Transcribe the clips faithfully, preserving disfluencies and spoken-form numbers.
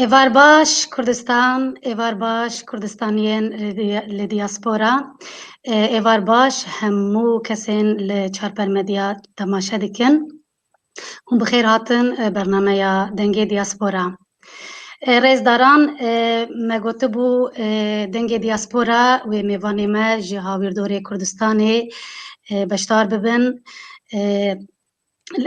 Êvar baş Kurdistan, êvar baş Kurdistaniyên li di-, li diaspora, e, êvar baş hemû kesên li Çarper Medya temaşe dikin. Hûn bi xêr hatin, e, bernameya Dengê Diaspora. E, rêzdaran, e, me gotibû, e, Dengê Diaspora wê mêvanê me ji hawîrdorê Kurdistanê, e, beşdar bibin. E,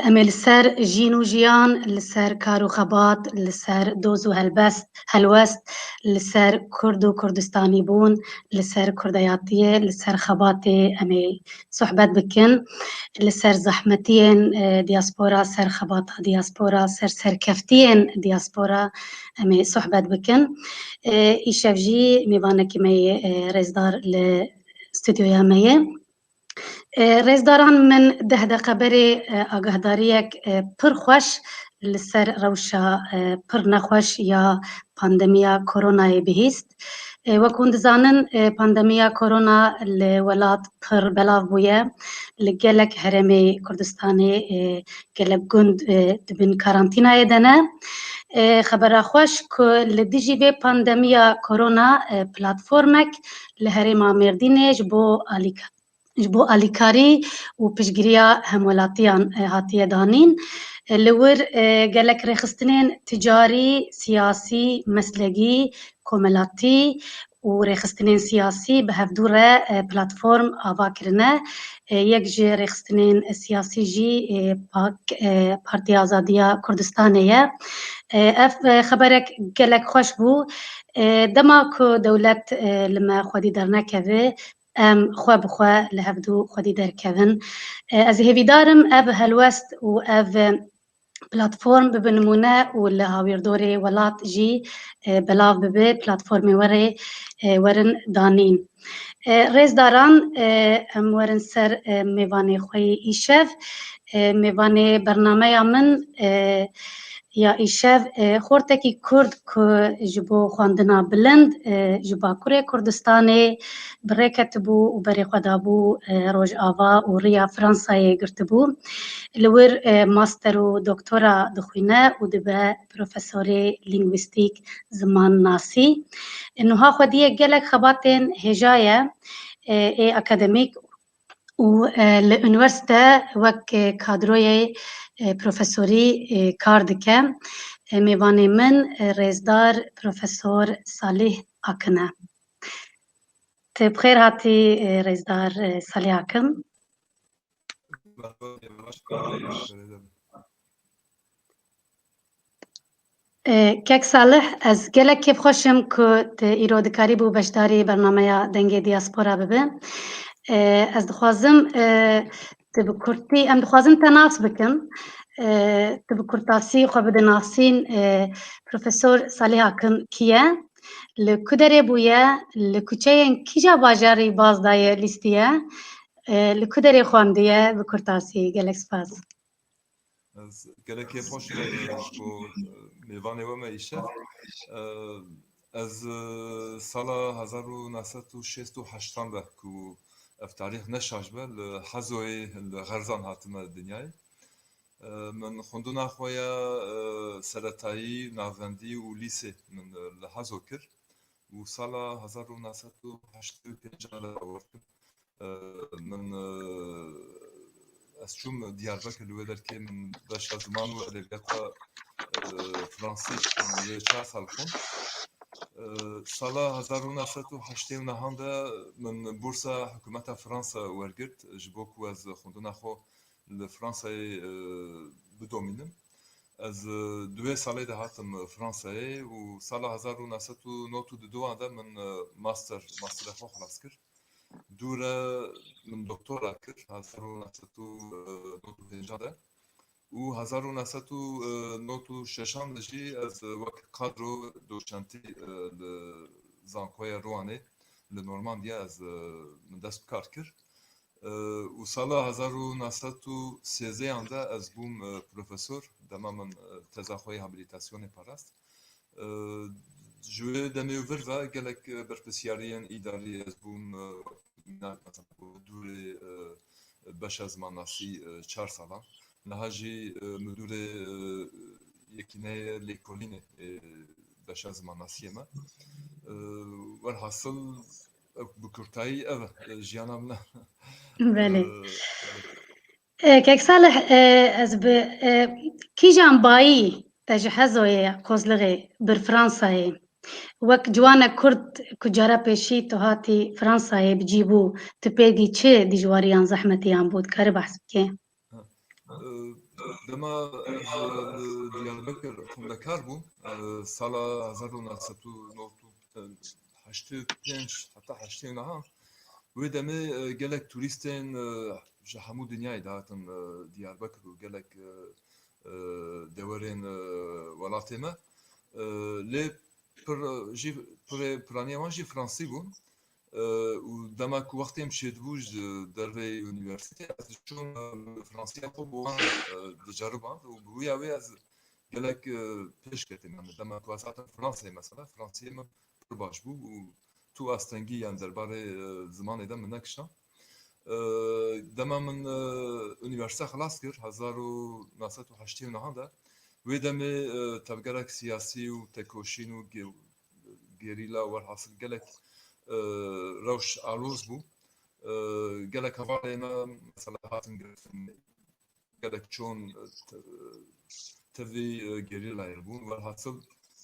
Em ê li ser jîn û jiyan, li ser kar û xebat, li ser doz û helbest, helwest, li ser Kurd û Kurdistanîbûn, li ser Kurdayatiyê, li ser xebatê em ê sohbet bikin, li ser zehmetiyên, e, diaspora, ser xebata diaspora, ser serkeftiyên diaspora em ê sohbet bikin. E, îşev jî mêvanekî me yê, e, rêzdar li stûdyoya me ye. E, rêzdaran, min deh deqe berê, e, agahdariyek, e, pir xweş li ser rewşa, e, pir nexweş ya pandemiya koronayê bihîst. E, wek hûn dizanin, e, pandemiya korona li welat pir belav bûye. Li gelek herêmê Kurdistanê, e, gelek gund, e, di bin karantînayê de ne. E, xebera xweş ku li dijî vê pandemiya korona, e, platformek li herêma Mêrdînê ji bo alîka-, ji bo alîkarî û piştgiriya hemwelatiyan, e, hatiye danîn. E, li wir, e, gelek rêxistinên ticarî, siyasî, meslegî, komelatî û rêxistinên siyasî bi hevdû re, e, platform ava kirine. E, yek ji rêxistinên siyasî jî, e, pak, e, Partiya Azadiya Kurdistanê ye. E, ev, e, xeberek gelek xweş bû. E, dema ku dewlet, e, li me xwedî dernekeve, em xwe bi xwe li hevdû xwedî derkevin. E, ez hêvîdar im ev helwest û ev platform bibe nimûne û li hawîrdorê welat jî, e, belav bibe, platformê werê, e, werin danîn. E, rêzdaran, e, em werin ser, e, mêvanê xwe yê îşev. E, mêvanê bernameya min, e, ya îşev, e, xortekî Kurd ku ji bo xwendina bilind, e, ji Bakurê Kurdistanê bi rê ketibû û berê xwe dabû, e, Rojava û riya Fransayê girtibû. Li wir, e, master û doktora dixwîne û dibe profesorê lîngwîstîk, zimannasî. E, niha xwediyê gelek xebatên hêja ye, e, ê akademîk û, e, li unîversîte wek, e, kadroyê, e, profesorî, e, kar dike. E, mêvanê min, e, rêzdar Profesor Salih Akin e. Tu bi xêr hatî, e, rêzdar, e, Salih Akin. Merhaba, merhaba. E, Kek Salih, ez gelek kêfxweş im ku tu îro dikarîbû beşdarî bernameya Dengê Diaspora bibe. E, ez dixwazim, e, tu bi kurtî, em dixwazin te nas bikin. E, tu bi kurtasî xwe bide nasîn, e, Profesor Salih Akin kî ye? Li ku derê bûye? Li kuçeyên kîja bajarî baz daye, lîstiye? E, li ku derê xwendiye? Bi kurtasî, gelek spas. Ez gelekî xweş im, e, ji bo, e, mêvanê we me îşev. E, ez, e, sala hezar û neh sed û şêst û heştan de ku ev tarîx ne şaş be, li Hezoyê, li Xerzan hatime dinyayê. E, min xwendina xwe ya, e, seretayî, navendî û lîsê min, e, li Hezo kir û sala hezar û neh sed û heştê û pênc de li Hezo kir. E, min, e, ez çûm Diyarbekir, li wê derkê min beşa ziman û edebiyata, e, fransî, min wê çar sal xwend. E, sala hezar û neh sed û heştê û nehan de min bursa hikûmeta Fransa wergirt, ji bo ku ez xwendina xwe li Fransayê, e, bidomînim. Ez, e, di wê salê de hatim Fransayê û sala hezar û neh sed û nod û duan de min, e, master, masterê xwe xilas kir. Dû re min doktora kir, hezar û neh sed û nod û pênc de. Û hezar û neh sed û nod û şeş de jî ez wek kadro doçentî, e, li Zankoya Rowanê, li Normandiya ez, e, min dest bi kar kir. E, û sala hezar û neh sed û sêzdeh de ez bûm, e, profesor, dema min, e, teza xwe yê habilitasyonê parast. E, ji wê demê û vir ve gelek, e, berpirsiyariyên îdarî ez bûm, e, mînak, mesela, dûrê, e, beşa zimannasî, e, çar salan. Niha jî, e, midûrê, e, yekîneyê lêkolînê, e, beşa zimannasiyê me. E, Welhasil, ev bi kurtayî ev e, e, jiyana min e. Belê. E, Kek Salih, e, ez bi, e, kîjan bayî te ji Hezoyê Kozlixê bir Fransayê? Wek ciwanek Kurd ku cara pêşî tu hatî Fransayê bi cî bû, tu pê dî çi dijwariyan, zehmetiyan bû? Dikarî behs bikê? E, Dema ez li Diyarbekir xwendekar bûm, e, sala hezar û neh sed û nod û heştê û pênc heta heştê û neh, wê demê, e, gelek turîstên, e, ji hemû dinyayê dihatin, e, Diyarbekir û gelek, e, e, dewerên, e, welatê me. E, lê pir, e, jî, pirê, piraniya wan jî fransî bûn. E, û dema ku wextê min çêdibû ji derveyî unîversîtê, ez diçûm, e, fransiya xwe bi wan, e, diceriband û bi wîya wê ez gelek, e, pêş ketîm. Yani dema ku ez hatim Fransayê mesela, fransiyê min pir baş bû û tu astengî yan derbarê, e, zimanê de min nekişand. E, Dema min, e, unîversîte xilas kir, hezar û neh sed û heştê û neh de, wê demê, e, tevgerek siyasî û tekoşîn û ge-, gerîla, welhasil gelek, e, rewş aloz bû. E, Gelek hevalê me mesela hatin girtin, gelek çûn, e, te-, tevî, e, gerîlayê bûn. Welhasil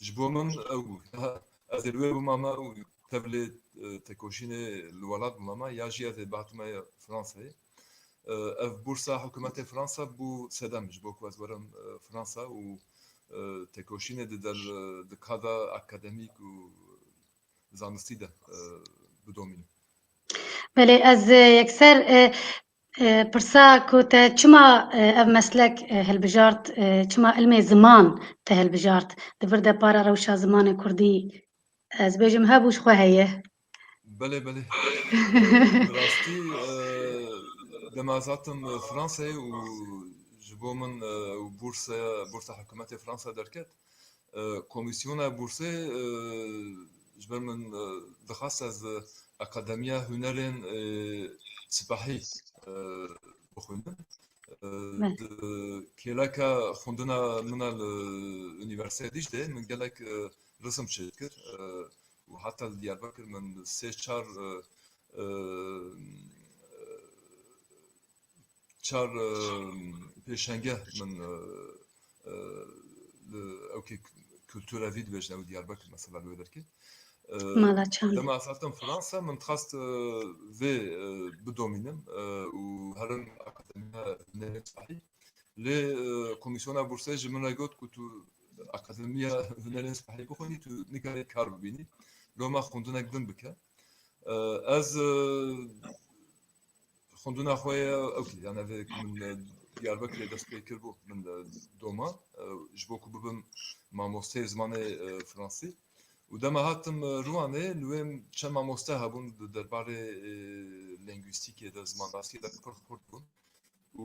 ji bo min ew bû. Ya ez ê li wê bimama û tevlê, e, tekoşînê li welat bimama, ya jî ez ê bihatime Fransayê. E, Ev bursa hikûmetê Fransa bû sedem ji bo ku ez werim, e, Fransa û, e, tekoşînê di der, e, di kada akademîk û zanistî de, e, bidomînim. Belê, ez, e, yekser, e, e, pirsa ku te çima, e, ev meslek, e, hilbijart, e, çima ilmê ziman te hilbijart? Di vir de para rewşa zimanê kurdî, ez bêjim hebû ji xwe heye. Belê, belê. Bi rastî, e, dema ez hatim, e, Fransayê û ji bo min, e, û bursa, bursa hikûmetê Fransa derket, e, komîsyona bursê, e, ji ber min, e, dixwest ez, e, Akademiya Hunerên, e, Sipahî, e, bixwînim. E, Belê. Di kêleka xwendina min a li Unîversîteya Dîclê min gelek, e, risim çêdikir, e, û heta li Diyarbekir min sê çar, e, e, çar, e, pêşenge min, e, e, li ewkê kultura vî dibêjin, ew Diyarbekir mesela li wê derkê. E, Mala çand. Dema ez hatim Fransa, min dixwest, e, vê, e, bidomînim, e, û herim Akademiya Hunerên Sipahî. Lê, e, Komîsyona Bursê ji min re got ku tu Akademiya Hunerên Sipahî bixwînî, tu nikarî kar bibînî. Loma xwendineke din bike. E, Ez, e, xwendina xwe ye, ew kî, yani, vê ku min, e, Diyarbekirê dest pê kir bû, min, e, doma, e, ji bo ku bibim mamosteyê zimanê, e, fransî. Û dema hatim, e, Rûwanê, li wê çend mamoste hebûn di derbarê, e, lengwîstîkê de, zimannasiyê de pir xurt bûn. Û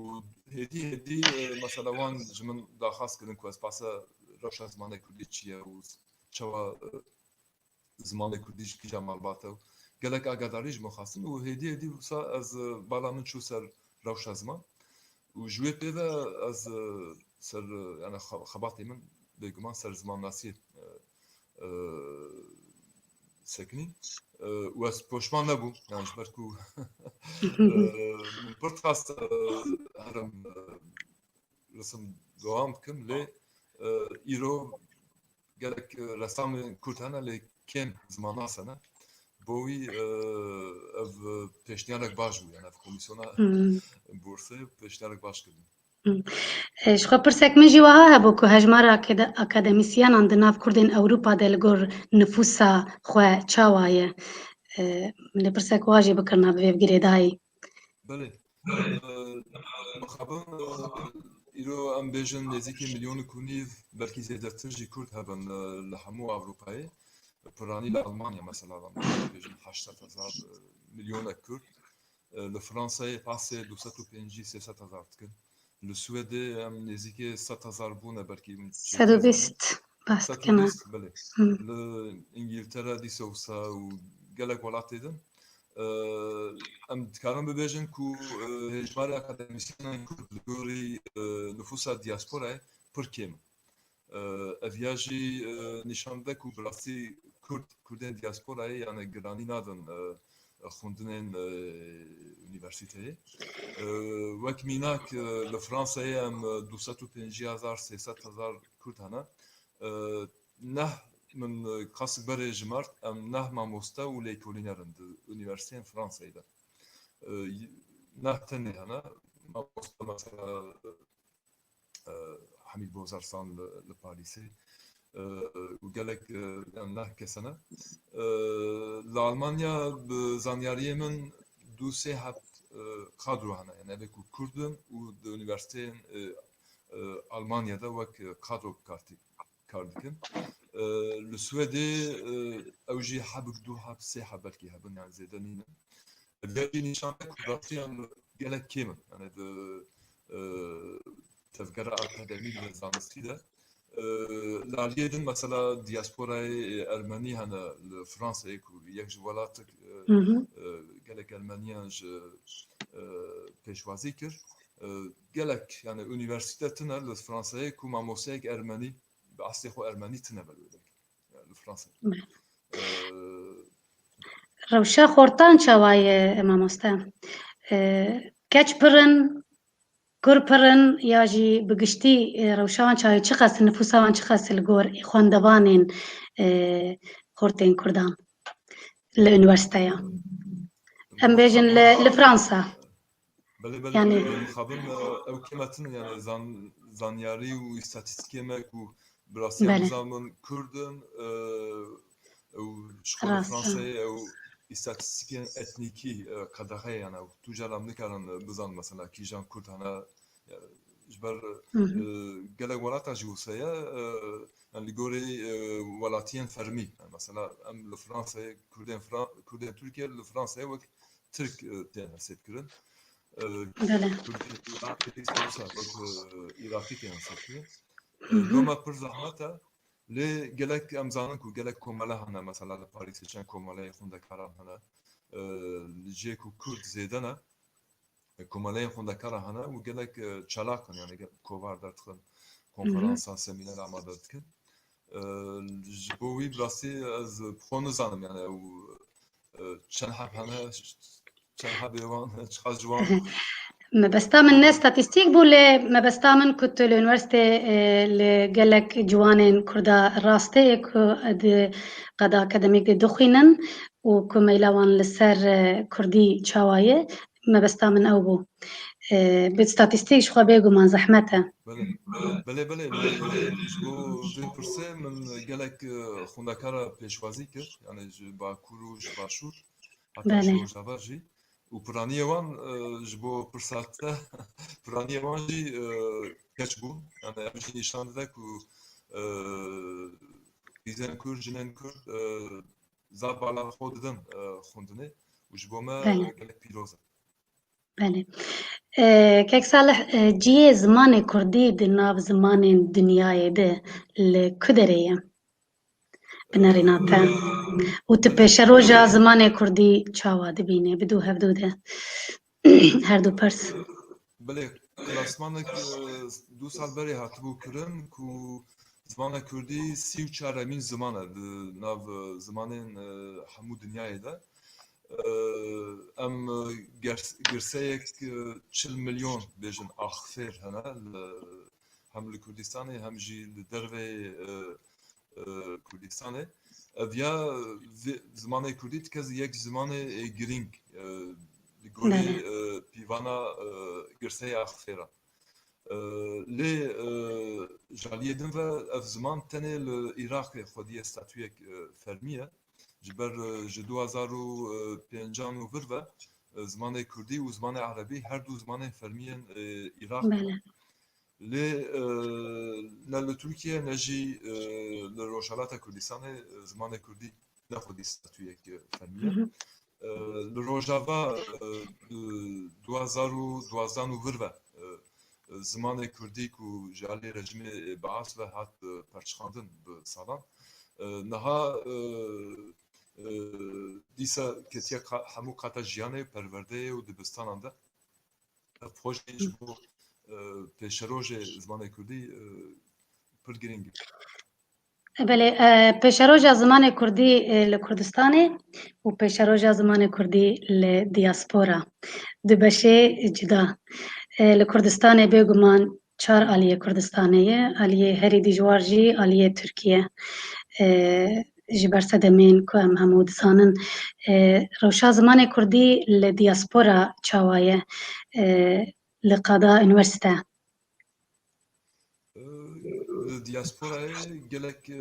hêdî hêdî, e, mesela wan ji min daxwaz kirin ku ez behsa rewşa zimanê kurdî çi ye û çawa, e, zimanê kurdî ji kîjan malbat e û gelek agadarî ji min xwestin û hêdî hêdî wisa ez, e, bala min çû ser rewşa ziman û ji wê pê ve ez, e, ser, e, yani xe-, xebatê min bêguman ser zimannasiyê, e, e, sekinî. E, û ez poşman nebûm, yani ji ber ku, e, min pir dixwest, e, herim, e, risim dewam bikim, lê, e, îro gelek, e, ressamên kurd hene, lê kêm zimannas hene. Bo wî, e, ev pêşniyarek baş bû, yani ev komîsyona Hmm. bursê pêşniyarek baş kirin. Hmm. E, ji xwe pirsek min jî wiha hebû ku hejmara akade-, akademîsyenan di nav Kurdên Ewropa de li gor nifûsa xwe çawa ye? E, min ê pirsek wiha jî bikirina bi vê girêdayî. Belê. Mixabin, îro em bêjin nêzîkî milyonek û nîv, belkî zêdetir jî Kurd hebin, e, li hemû Ewropayê. Piranî li Almanya mesela, em bêjin heşt sed hezar, e, milyonek Kurd. E, li Fransayê pasê du sed û pêncî, sê sed hezar dikin. Li Swêdê em nêzîkê sed hezar bûne, belkî min çêtir zane. Sed û bîst. Behs dikene. Sed û bîst, belê. Hı. Li Îngiltere dîsa wisa û gelek welatê din. E, Em dikarin bibêjin ku, e, hejmarê akademîsyenên Kurd li gorî, e, nifûsa diasporayê pir kêm in. E, ev ya jî, e, nîşan dide ku bi rastî Kurd, Kurdên diasporayê, yani, giranî nadin, e, xwendinên, e, unîversîteyê. E, wek mînak, e, li Fransayê em, e, du sed û pêncî hezar, sê sed hezar Kurd hene. E, neh, min, e, qasik berê jimart, em neh mamoste û lêkolîner in di unîversîteyên Fransayê de. E, y-, neh tenê hene. Mamoste mesela, e, Hemîd Bozarsan li, li Parîsê, e, û gelek, e, yani neh kes hene. E, li Almanya bi zanyariyê min du sê heb, e, kadro hene. Yani evê ku Kurd in û di unîversîteyên, e, e, Almanya de wek, e, kadro kar tê-, kar dikin. E, li Swêdê, e, ew jî hebik du heb, sê heb belkî hebin, yani zêde nînin. Ev ya jî nîşan de ku rastî em gelek kêm in. Yani di, e, tevgera akademîk ve zanistî de, e, li aliyê din mesela diasporayê ermenî hene li Fransayê ku yek ji welatik, e, Hı hı. e, gelek ermeniyan ji, e, pêşwazî kir. E, gelek, yani unîversîte tune li Fransayê ku mamosteyek ermenî bi eslê xwe ermenî tune be li wê derê. Yani li Fransayê. Hı. E, Rewşa xortan çawa ye, mamoste? E, keç pir in, kur pir in, ya jî bi giştî, e, rewşa wan çawa ye, çiqas nifûsa wan çiqas li gor xwendevanên, e, xortên kurdan li unîversîteya? Em bêjin li, li Fransa. Belê, belê, Yani belê. Mixabin, e, ew kêmetin, yani zan-, zanyarî û îstatîstîkê me ku bi rastî em Belê. Nizanin Kurd in, e, ew ji xwe li Rast, Fransayê, ew îstatîstîkên etnîkî, e, qedexe ye, yani ew tu cara em nikarin, e, bizan mesela kîjan Kurd hene, e, ji ber, Hı hı. e, gelek welata jî wisa ye, e, yani li gorî, e, welatiyên fermî. Yani mesela em li Fransayê, Kurdên Fra-, Kurdên Tirkiyê li Fransayê wek Tirk, e, tên hesêbkirin. E, Belê. Kurdên Iraqê, wisa wek, e, Iraqî tên hesêbkirin. E, Hı hı. Loma pir zehmet e. Lê gelek em zanin ku gelek komele hene, mesela li Parîsê çend komeleyê xwendekaran hene. E, li cihê ku Kurd zêde ne, e, komeleyên xwendekaran hene û gelek, e, çalak in, yani ge-, kovar derdixin, Hı hı. konferansan, semîner amade dikin. E, ji bo wî bi rastî ez bi xwe nizanim, yani ew, e, çend heb hene, çend hebê wan, çiqas ji wan. Mebesta min ne statîstîk bû, lê mebesta min ku tu li unîversîtê, e, li gelek ciwanên Kurda rastê ku di qada akademîk de dixwînin û ku meyla wan li ser, e, Kurdî çawa ye, mebesta min ew bû. E, bi statîstîk ji xwe bêguman zehmet e. Belê, belê, belê, belê. Ji bo vê pirsê min gelek, e, xwendekara pêşwazî kir, yani ji Bakur û ji Başûr, heta ji Belê. Rojava jî. Û piraniyê wan, e, ji bo pirsa te, piraniyê wan jî, e, keç bûn. Yani ev jî nîşan dide ku, e, qîzên Kurd, jinên Kurd, e, zaf bala xwe didin, e, xwendinê û ji bo me Belê. Gelek pîroz e. Belê. E, Kek Salih, e, cihê zimanê kurdî di nav zimanên dinyayê de li ku derê ye? Binerîna te. Û tu Belê. Pêşeroja zimanê kurdî çawa dibînî bi dû hevdû de? Her du pirs. Belê, klasmanek, e, du sal berê hatibû kirin ku zimanê kurdî sî û çaremîn ziman e di nav, e, zimanên, e, hemû dinyayê de. E, em, e, gers-, girseyek, e, çil milyon bêjin axfêr hene li, hem li Kurdistanê hem jî li derveyê, e, e, Kurdistanê. Ev ya, e, vê, zimanê kurdî dike yek zimanê, e, girîng, e, li gorî, Belê. E, pîvana, e, girseyê axfêra. E, lê, e, ji aliyê din ve ev ziman tenê li Iraqê xwediyê statuyek, e, fermî ye. Ji ber, e, ji du hezar û pêncan û vir ve, e, zimanê kurdî û zimanê erebî her du zimanên fermî yên, e, Iraqê ne. Belê. Lê, e, ne li Tirkiye ne jî, e, li Rojhilata Kurdistanê, e, zimanê kurdî ne xwedî statuyek, e, fermî ye. Hı hı. E, li Rojava, e, di du hezar û duwazdeh û vir ve, e, e, zimanê kurdî ku ji alî rejîmê, e, Baas ve hat, e, perçiqandin bi salan. E, niha, e, e, dîsa ketiye qa-, hemû qata jiyanê, perwerdeyê û dibistanan de. Ev xwe jî ji bo, e, pêşerojê zimanê kurdî, e, pir girîng e. Belê, e, pêşeroja zimanê kurdî, e, li Kurdistanê û pêşeroja zimanê kurdî li diaspora. Du beşê cuda. E, li Kurdistanê bêguman çar aliyê Kurdistanê ye, aliyê herî dijwar jî aliyê Tirkiye. E, ji ber sedemên ku em hemû dizanin, e, rewşa zimanê kurdî li diaspora çawa ye? E, li qada unîversîte? Li diasporayê gelek, e,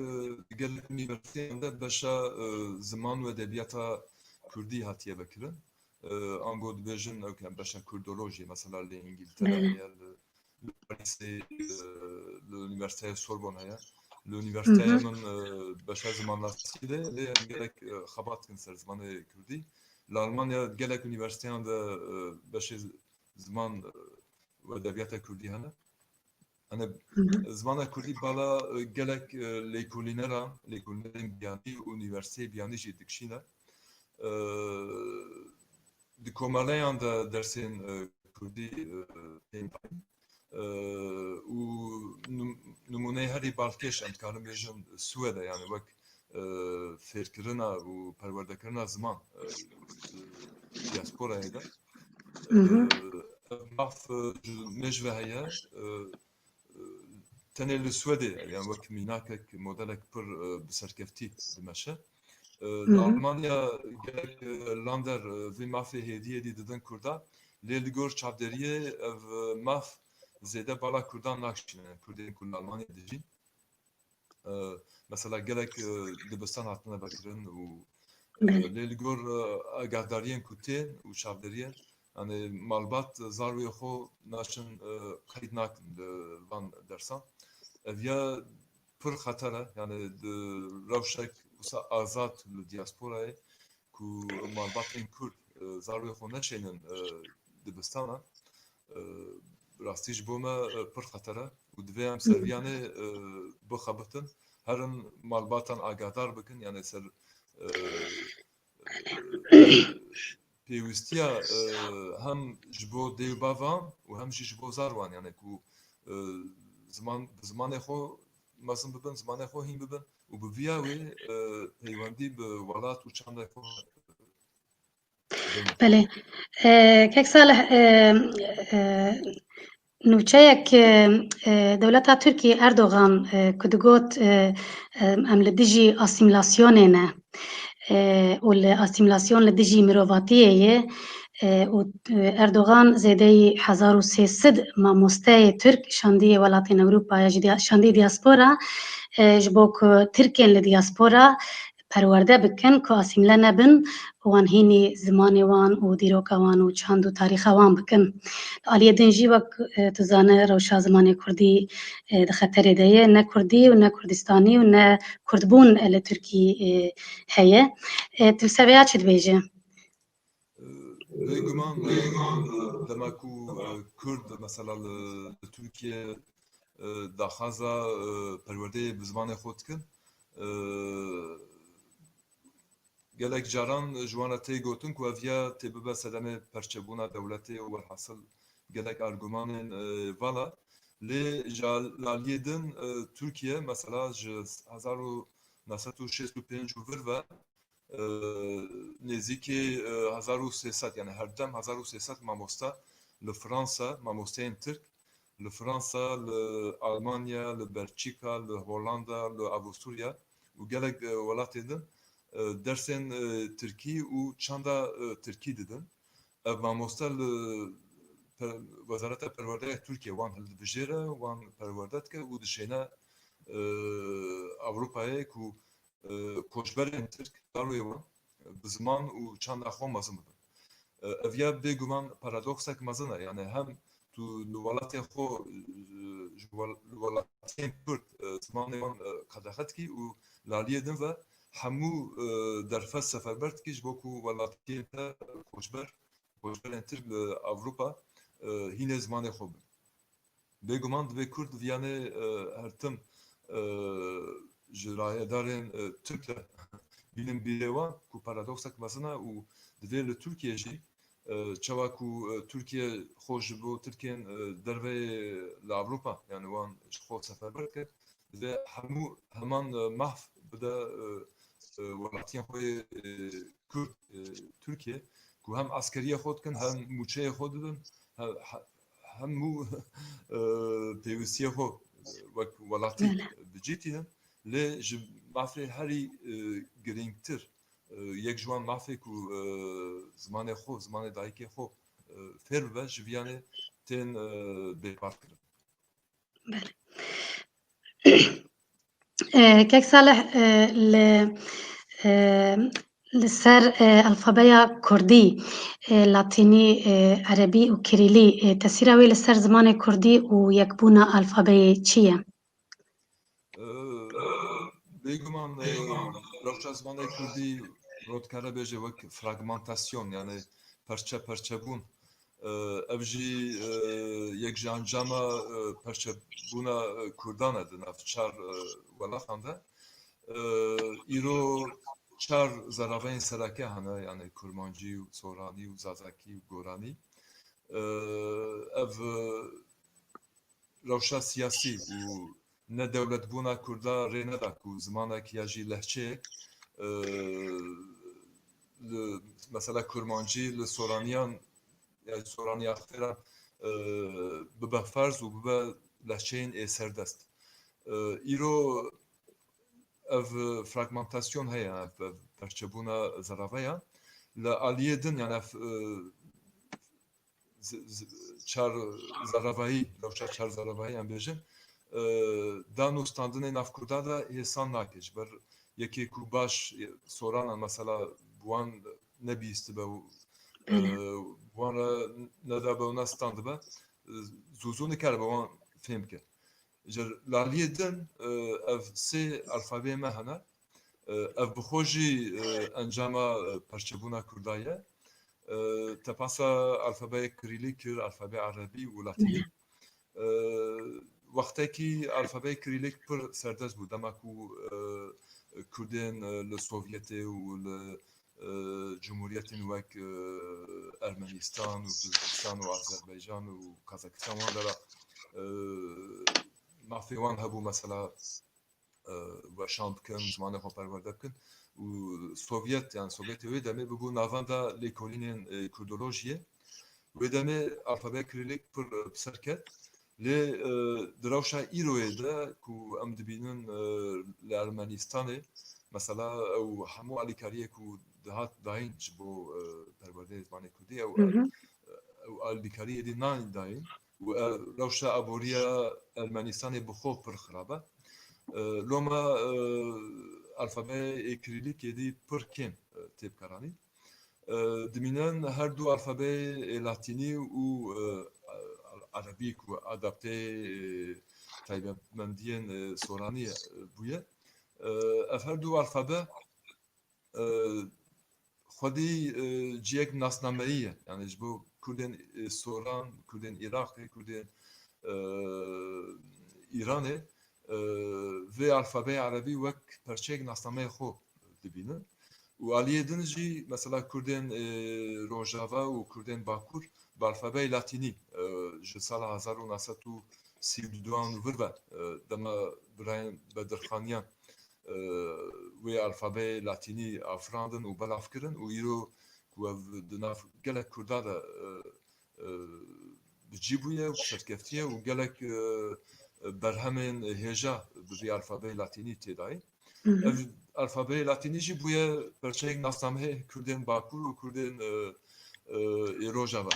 gelek unîversîteyan de beşa, e, ziman û edebiyata kurdî hatiye vekirin. E, ango dibêjin ew ke beşa kurdolojiyê, mesela li Îngiltere heye, li, li Parîsê, e, li Unîversîteya Sorbonne heye. Li unîversîteya min, e, beşa zimannasî de lê em gelek, e, xebat dikin ser zimanê kurdî. Li Almanya gelek unîversîteyan de, e, beşê ziman, e, û edebiyata kurdî hene. Hani zimana kurdî bala, e, gelek, e, lêkolîneran, lêkolînerên biyanî û unîversîteyê biyanî jî dikişîne. E, di komeleyan de dersên, e, kurdî, e, tên dayîn. E, û num-, nimûneyê herî balkêş em dikarin bêjin Swêde, yani wek, e, fêrkirina û perwerdekirina ziman, e, di diasporayê de. E, ev maf, e, ji mêj ve heye, e, e, tenê li Swêdê, yani wek mînakek, modelek pir, e, bi serkeftî dimeşe. E, li Almanya gelek, e, lander, e, vê mafê hêdî hêdî didin Kurda. Lê li gor çavderiyê ev, e, maf zêde bala Kurdan nakişîne, Kurdên ku li Almanya dijîn. E, mesela gelek, e, dibistan hatine vekirin û, e, lê li gor, e, agahdariyên ku tên û çavderiyên, yani malbat zarwê xwe naçin, e, qeyd nakin li van dersan. Ev ya pir xeter e, yani di rewşek wisa azad li diasporayê ku malbatên Kurd, e, zarwê xwe neşênin, e, dibistana, e, rastî ji bo me, e, pir xeter e û divê em ser viyanê, e, bixebitin, herin malbatan agahdar bikin, yani ser, e, e, pêwîstiya, e, hem ji bo dê û bavan û hem jî ji bo zarwan, yani ku, e, ziman, bi zimanê xwe mezin bibin, zimanê xwe hîn bibin û bi viya wê, e, peywendî bi welat û çanda xwe Belê. E, Kek Salih, e, e, nûçeyek, e, e, dewleta Tirkiyê Erdogan, e, ku digot, e, e, em li dijî asîmîlasyonê ne, e, û li asîmîlasyon li dijî mirovatiyê ye, e, û, e, Erdogan zêdeyî hezar û sê sed mamosteyê Tirk şandiye welatên Ewropayê, ji dia-, şandiye diaspora, e, ji bo ku Tirkên li diaspora perwerde bikin, ku asîmle nebin, wan hînî zimanê wan û dîroka wan û çand û tarîxa wan bikin. Li aliyê din jî wek, e, tu zane rewşa zimanê kurdî, e, di xeterê de ye. Ne kurdî û ne kurdistanî û ne kurdbûn, e, li Tirkî, e, heye. E, tu li ser vêya çi dibêje? Bêguman, e, dema ku, e, Kurd, mesela li, li Tirkiye, e, daxwaza, e, perwerdeyê bi zimanê xwe dikin, e, gelek caran ji wan re tê gotin ku ev ya tê bibe sedemê perçebûna dewletê û welhasil gelek argumanên, e, vala. Lê ji al-, li aliyê din, e, Tirkiye, mesela ji hezar û neh sed û şêst û pênc û vir ve, e, nêzîkî, e, hezar û sê sed, yani herdem hezar û sê sed mamoste li Fransa, mamosteyên Tirk, li Fransa, li Almanya, li Belçîka, li Hollanda, li Avusturya û gelek, e, welatê din, e, dersên, e, Tirkî û çanda, e, Tirkî didin. Ev mamoste li per-, Wezareta Perwerdeya Tirkiye wan hildibijêre, wan perwerde dike û dişêne, e, Ewropayê ku, e, koçberên Tirk, zarwê wan, e, bi ziman û çanda xwe mezin bibin. E, ev ya bêguman paradoksek mezin e. Yani hem tu li welatê xwe, e, ji wel-, li welatiyên Kurd, e, zimanê wan, e, qedexe dikî û li aliyê din ve hemû, e, derfet seferber dikî ji bo ku welatiyên te koçber, koçberên Tirk li Ewropa, e, hînê zimanê xwe bin. Bêguman divê Kurd viyanê, e, her tim, e, ji rayedarên, e, Tirk re bînin bîrê wan ku paradoksek mezin e û divê li Tirkiye jî, e, çawa ku, e, Tirkiye xwe ji bo Tirkên, e, derveyê li Ewropa, yani wan ji xwe seferber dike, divê hemû heman, e, mahf bide, e, e, welatiyên xwe yê, e, Kurd, e, Tirkiye, ku hem eskeriya xwe dikin, hem mûçeyê xwe dibin, he-, he-, hemû, e, pêwîstiya xwe, e, wek welatî Belê. bi cî tînin. Lê ji mafê herî, e, girîngtir, e, yek ji wan mafê ku, e, zimanê xwe, zimanê dayikê xwe, e, fêr bibe, ji viyanê tên, e, bêparkirin. Belê. E, Kek Salih, e, li, e, li ser, e, alfabeya kurdî, e, latînî, e, erebî û kirîlî, e, tesîra wê li ser zimanê kurdî û yekbûna alfabeyê çi ye? E, bêguman, e, rewşa zimanê kurdî rot dikare bêje wek fragmentasyon, yani perçe perçe bûn. E, ev jî, e, yek ji encama, e, perçebûna, e, kurdan e di nav çar, e, welatan de. E, îro çar zeraveyên sereke hene, yani kurmancî û soranî û zazakî û goranî. E, ev, e, rewşa siyasî û nedewletbûna kurda rê neda ku zimanek ya jî lehçeyek, e, li, mesela kurmancî li soraniyan, yani soraniya xêran, e, bibe ferz û bibe lehçeyên ê serdest. E, îro ev fragmentasyon heye, ev, ev perçebûna zerave ya. Li aliyê din, yani ev, e, z-, z-, çar zeravayî, rewşa çar zeravayî em bêjin, e, dan û standinê navkurda de hêsan nake. Ji ber yekê ku baş, e, soranan mesela bi wan nebihîstibe û, e, Belê. wan re nedabe û nestandibe, e, zû zû nikaribe wan fêm bike. Ji laliyê din, e, ev sê alfabeyê me hene. E, ev bi xwe jî, e, encama, e, perçebûna kurda ye. E, te behsa alfabeyê kirîlîk kir, alfabeyê erebî û latînî. E, wextekî alfabeyê kirîlîk pir serdest bû. Dema ku, e, kurdên, e, li Sovyetê û li, e, cumhuriyetên wek, e, Ermenistan û Gurcistan û Azerbaycan û Kazakistan wan de re, e, mafê wan hebû mesela, e, weşan bikin, zimanê xwe perwerde bikin. Û Sovyet, yani Sovyetê wê demê bibû navenda lêkolînên, e, kurdolojiyê. Wê demê alfabeya kirîlîk pir, e, bi ser ket. Lê, e, di rewşa îroyê de ku em dibînin, e, li Ermenistanê, mesela ew hemû alîkariyê ku dihat dayîn ji bo, e, perwerdeyê zimanê kurdî, ew, Hı hı. ew alîkariyê dî nayîn dayîn. û, e, rewşa aboriya Ermenistanê bi xwe pir xirab e. E, loma, e, alfabeyê kirîlîk êdî pir kêm, e, tê bikaranîn. E, dimînin her du alfabeyê latînî û, e, erebî ku adapteyê, e, taybetmendiyên, e, soranî, e, bûye. E, ev her du alfabe e, xwedî, e, cihek nasnameyî ye. Yani ji bo Kurdên, e, Soran, Kurdên Iraqê, Kurdên, e, Îranê, e, vê alfabeyê erebî wek perçeyek nasnameyê xwe dibînin. Û aliyê din jî mesela Kurdên, e, Rojava û Kurdên Bakur bi alfabeyê latînî, e, ji sala hezar û neh sed û sî û duan û vir ve, e, dema birayên Bedirxaniyan e, wê alfabeyê latînî afirandin û belav kirin û îro ku ev di nav gelek Kurda de, e, e, bi cî bûye û serkeftiye û gelek, e, e, berhemên hêja bi vî alfabeyê latînî tê dayîn. Hı hı. Ev alfabeyê latînî jî bûye perçeyek nasnameyê Kurdên Bakur û Kurdên, e, e, ê Rojava.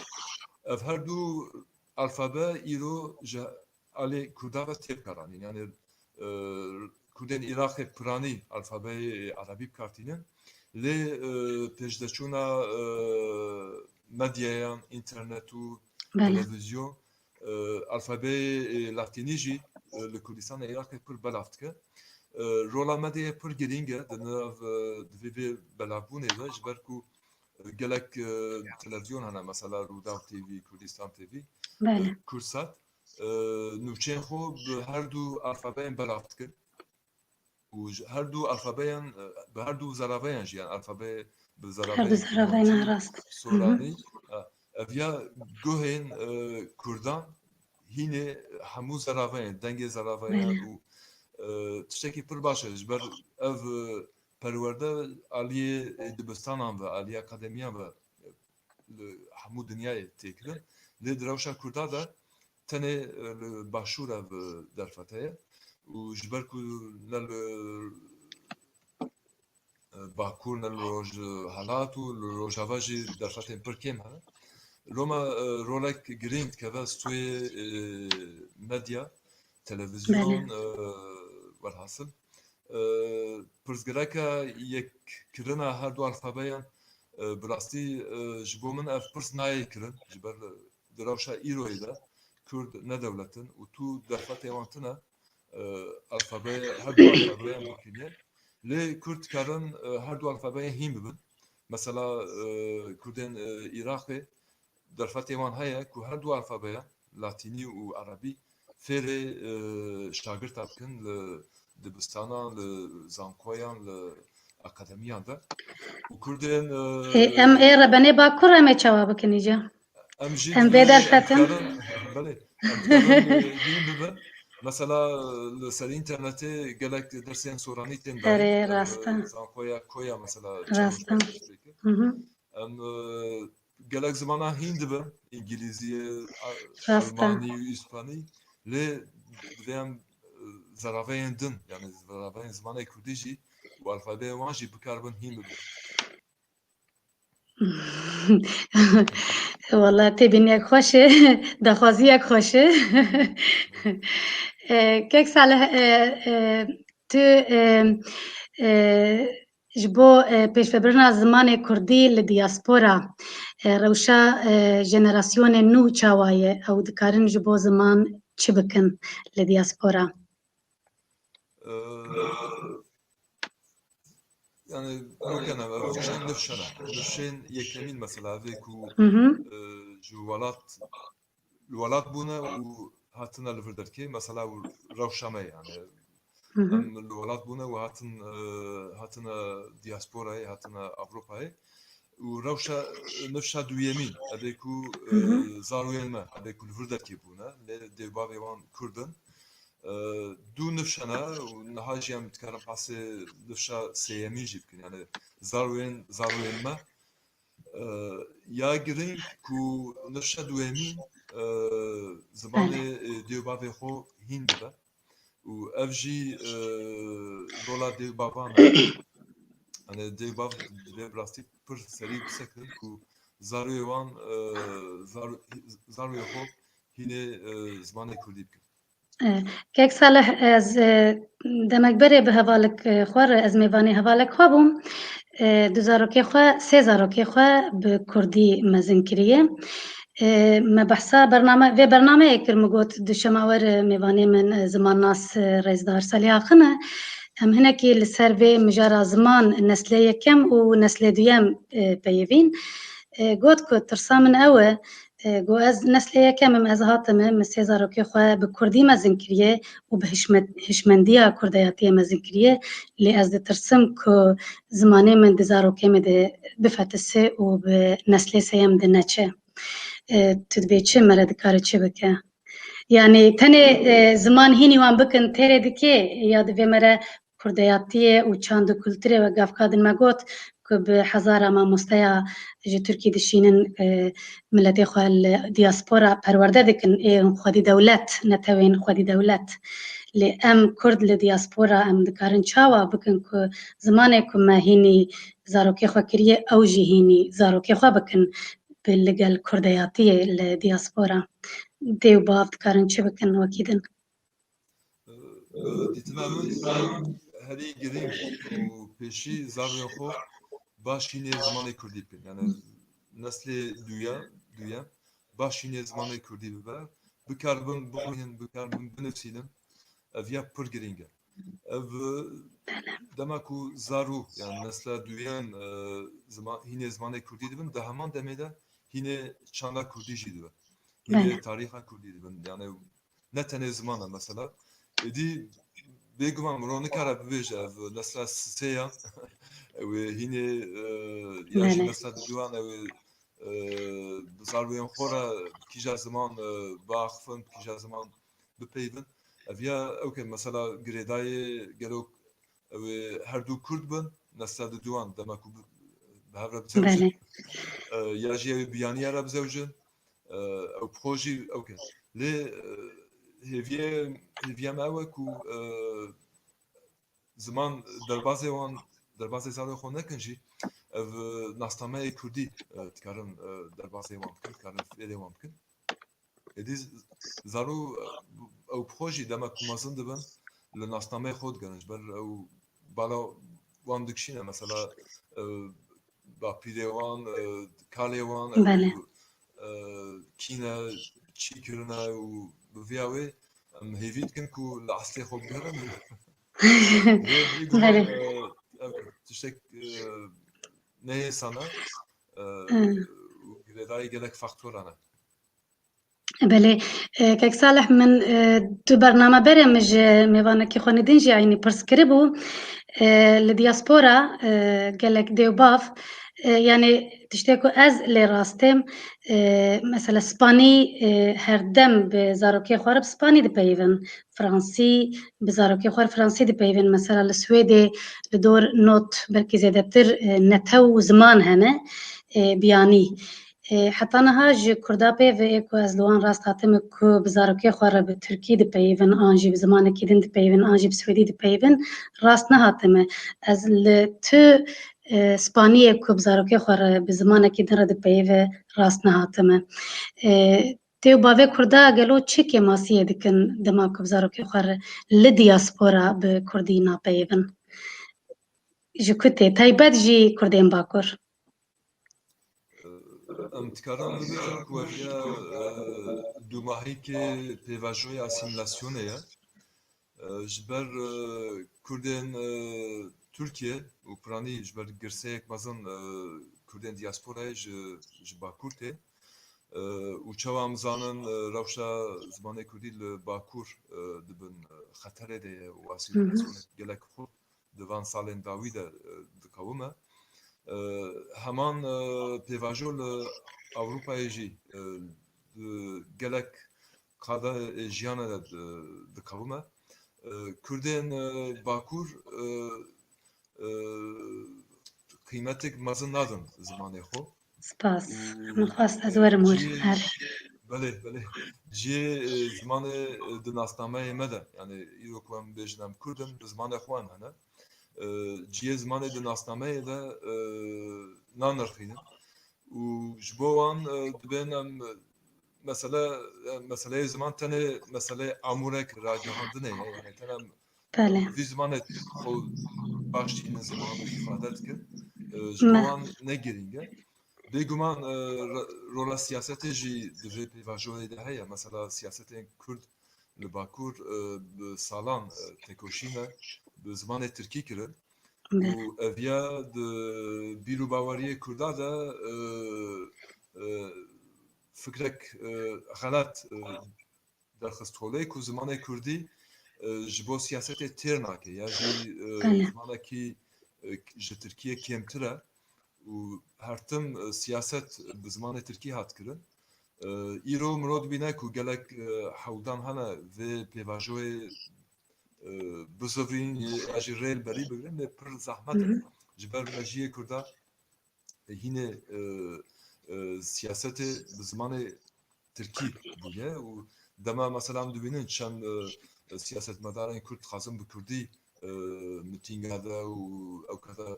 Ev her du alfabe îro ji alê Kurda ve tê bikaranîn. Yani, e, Kurdên Iraqê piranî alfabeyê erebî bi kar tînin. Lê, e, pêşdeçûna, e, medyayan, înternet û Belê. televîzyon, e, alfabeyê, e, latînî jî, e, li Kurdistanê Iraqê pir belav dike. E, rola medyayê pir girîng e di nav, e, di vê, vê belavbûnê de, ji ber ku, e, gelek, e, televîzyon hene, mesela Rûdaw T V, Kurdistan T V, Belê. e, Kurdsat, e, nûçeyên xwe bi her du alfabeyên belav dikin. Û ji her du alfabeyan, e, bi her du zeraveyan jî, yani alfabe bi Her du zeraveyên zeraveyan, kurmancî, rast. Hı hı. soranî, e, ev ya guhên, e, kurdan hînê hemû zeraveyên, dengê zeraveyan Belê. û, e, tiştekî pir baş e. Ji ber ev, e, perwerde aliyê, e, dibistanan ve, aliyê akademiyan ve, e, li hemû dinyayê tê kirin. Lê di rewşa Kurda de tenê, e, li Başûr ev, e, derfet heye. Û ji ber ku ne li, e, Bakur, ne li Rojhilat û li Rojava jî derfetên pir kêm hene. Loma, e, rolek girîng dikeve stûyê, e, medya, televîzyon, Belê. e, welhasil. E, pirsgirêka yekkirina her du alfabeyan, e, bi rastî, e, ji bo min ev pirs nayê kirin. Ji ber, e, di rewşa îroyê de Kurd ne dewlet in û tu derfetê wan tune, e, alfabeyê, her du alfabeyan bikiriye. Lê Kurd dikarin, e, her du alfabeyê hîn bibin. Mesela, e, Kurdên, e, Iraqê derfetê wan heye ku her du alfabeyan, latînî û erebî, fêrê, e, şagirta bikin li dibistanan, li zankoyan, li akademiyan de. Û Kurdên, e, Ê, em ê rebenê Bakur em ê çawa bikin îca? Em jî Em vê derfetin? Em dikarin, belê, em dikarin, e, hîn bibin. Mesela, e, li ser înternetê gelek dersên soranî tên dayîn. Erê, rast e. Zankoya Koya mesela, Rast e. Hı hı. Em, e, gelek zimana hîn dibin, îngilîzî, a-, Rast e. Elmanî û îspanî. Lê divê em, e, zeraveyên din, yani zeraveyên zimanê kurdî jî û alfabeyê wan jî bikaribin hîn bibin. Wala têbîniyek xweş e, daxwaziyek xweş e. E, Kek Salih, e, e, tu, e, e, ji bo, e, pêşvebirina zimanê kurdî li diaspora, e, rewşa, e, jenerasyonên nû çawa ye? Ew dikarin ji bo ziman çi bikin li diaspora? E, yani, rokena, ev nifşena. Nifşên yekemîn mesela, vê ku, Hı hı. e, ji welat, li welat bûne û hatine li vir derkê, mesela, rewşa me yani. Hı hı. Em li welat bûne û hatin, e, hatine diasporayê, hatine Ewropayê. Û rewşa, nifşa duyemîn, evê ku, e, Hı hı. zarokên me, evê ku li vir derkê bûne, lê dê û bavê wan Kurd in. E, du nifşe ne û niha jî em dikarin behsê nifşa sêyemîn jî bikin. Yani zarokên, zarokên me, e, ya girîng ku nifşa duyemîn, e, zimanê, Belê. e, dê û bavê xwe hîn bibe. Û ev jî, e, rola dê û bavan e. Yani dê û bav divê bi rastî pir serî bisekirin ku zarokê wan, e, zar-, zarokê xwe hînê, e, zimanê kurdî bikin. E, Kek Salih, ez, e, demek berê bi hevalek, e, xwe re, ez mêvanê hevalek xwe bûm. E, du zarokê xwe, sê zarokê xwe bi kurdî mezin kiriye. E, me behsa bername, vê bernameyê kir, min got, duşema wer, e, mêvanê min, e, zimannas, e, rêzdar Salih Axin e. Em hinekî li ser vê mijara ziman neslê yekem û neslê duyem, e, peyivîn. E, got ku tirsa min ew e, E, got, ez neslê yekem im, ez hatim, min sê zarokê xwe bi kurdî mezin kiriye û bi hişme-, hişmendiya kurdeyatiyê mezin kiriye, lê ez ditirsim ku zimanê min di zarokê min de bifetise û bi neslê sêyem de neçe. E, tu dibê çi, me re dikare çi bike? Yanî tenê, e, ziman hînî wan bikin têrê dikê ya divê me re kurdeyatiyê û çand û kulturê we gavka din me got ku bi hezara mamosteya ji Tirkî dişînin, e, miletê xwe li diaspora perwerde dikin, ê xwedî dewlet, netewên xwedî dewlet. Lê em Kurd li diaspora em dikarin çawa bikin ku zimanê ku me hînî zarokê xwe kiriye, ew jî hînî zarokê xwe bikin bi, li gel kurdeyatiyê li diaspora? Dê û bav dikarin çi bikin wekî din? Dîtina min herî girîng û pêşî zarokên xwe baş hînê zimanê kurdî bikin. Yani neslê duya, duya baş hînê zimanê kurdî bibe, bikaribin bixwînin, bikaribin binivîsînin. Ev ya pir girîng e. Ev, e, dema ku zarok, yani nesla duyan, e, zima-, hînê zimanê kurdî dibin, di heman demê de hînê çanda kurdî jî dibe. Hînê Belê. tarîxa kurdî dibin. Yani ne tenê ziman e mesela. Êdî bêguman mirov nikare bibêje ev nesla sisê ya. Ew ê hînê, e, ya jî Belê. nesla diduyan ew ê, e, bi zarokên xwe re bi kîja ziman, e, biaxifin, bi kîja ziman bipeyivin. Ev ya ew ke mesela girêdayê gelo ew ê her du Kurd bin, nesla di duwan dema ku bi, bi hev re bizewicin. Belê. E, ya jî ew ê biyaniya re bizewicin. E, ew pro jî ew ke. Lê, e, hêviye, hêviya me ew e ku, e, ziman derbazê wan, derbazê zarê xwe nekin jî, ev, e, nasnameyê kurdî, e, dikarin, e, derbazê wan bikin, dikarin fêrê wan bikin. Êdî z-, zaro, e, ew pro jî dema ku mezin dibin, li nasnameyê xwe digerin. Ji ber ew bala wan dikişîne, mesela, e, bapîrê wan, e, kalê wan, ew, Belê. e, kî ne, çi kirine û bi viya wê em hêvî dikin ku li eslê xwe bigerin. Lê bêguman, Belê. e, ev tiştek, e, nehêsan e, e, Hmm. û girêdayî gelek faktoran e. Belê, e, kek Salih, min, e, tu bername berê min ji mêvanekî xwe nî din jî eynî pirs kiribû. E, li diaspora, e, gelek dê û bav, e, yanî tiştê ku ez lê rast im, e, mesela Spanî, e, herdem bi zarokê xwe re bi Spanî dipeyivin, Fransî, bi zarokê xwe re Fransî dipeyivin. Mesela li Swêdê li dor not belkî zêdetir, e, netew û ziman hene, e, biyanî. E, heta niha ji Kurda pê ve ê ku ez li wan rast hatime ku bi zarokê xwe re bi Tirkî dipeyivin, an jî bi zimanekî din dipeyivin, an jî bi Swêdî dipeyivin, rast nehatime. Ez li tu, e, Spaniyê ku bi zarokê xwe re bi zimanekî din re dipeyive, rast nehatime. E, tê û bavê Kurda gelo çi kêmasiyê dikin dema ku bi zarokê xwe re li diaspora bi Kurdî napeyivin? Ji ku tê? Taybet jî Kurdên Bakur. Em dikarin bibêjin ku ev ya, e, dûmahîkê pêvajoya asîmîlasyonê ye. E, ji ber, e, Kurdên, e, Tirkiye û piranî ji ber girseyek mezin, e, Kurdên diasporayê ji, ji Bakur tê. E, û çawa em zanin, e, rewşa zimanê Kurdî li Bakur, e, di bin, e, xeterê de ye û Hı hı. asîmîlasyonek gelek xurt di van salên dawî de, e, dikewime. E, heman, e, pêvajo li Ewropayê jî, e, di gelek qada, e, jiyana de di, dikewime. E, Kurdên, e, Bakur, e, e, qîmetek mezin nadin zimanê xwe. Spas. Û, Min xwest ez werim wir. cihê, Her. belê, belê. Cihê, e, zimanê, e, di nasnameyê me de, yani îro ku em bêjin em Kurd in, bi zimanê xwe em hene. E, cihê zimanê di nasnameyê de, e, nanirxînin. Û ji bo wan, e, dibên em, e, mesele, e, meseleyê ziman tenê meseleyê amûrek ragihandinê ye. Yani tenê em Belê. Vî zimanê xwe baş tînin ziman îfade dikin. E, ji bo Me. wan ne girîng e. Bêguman, e, ro-, rola siyasetê jî di vê pêvajoyê de heye. Mesela siyasetên Kurd li Bakur, e, bi salan, e, tekoşîn e, bi zimanê Tirkî kirin. Me. Û ev ya di bîr û baweriyê Kurda de, e, e, fikrek, e, xelat, e, derxist holê ku zimanê Kurdî, e, ji bo siyasetê têr nake ya jî, e, Belê. zimanekî, e, ji Tirkiyê kêmtir e û her tim, e, siyaset bi zimanê Tirkî hat kirin. E, îro mirov dibîne ku gelek, e, hewldan hene vê pêvajoyê, e, bizivirîn ya jî rê li berî bigirin, lê pir zehmet e. Hı hı. Ji ber mejiyê Kurda hînê, e, e, siyasetê bi zimanê Tirkî bûye û dema mesela em dibînin çend, e, e, siyasetmedarên Kurd dixwazin bi Kurdî, e, mitînga de û ew kete,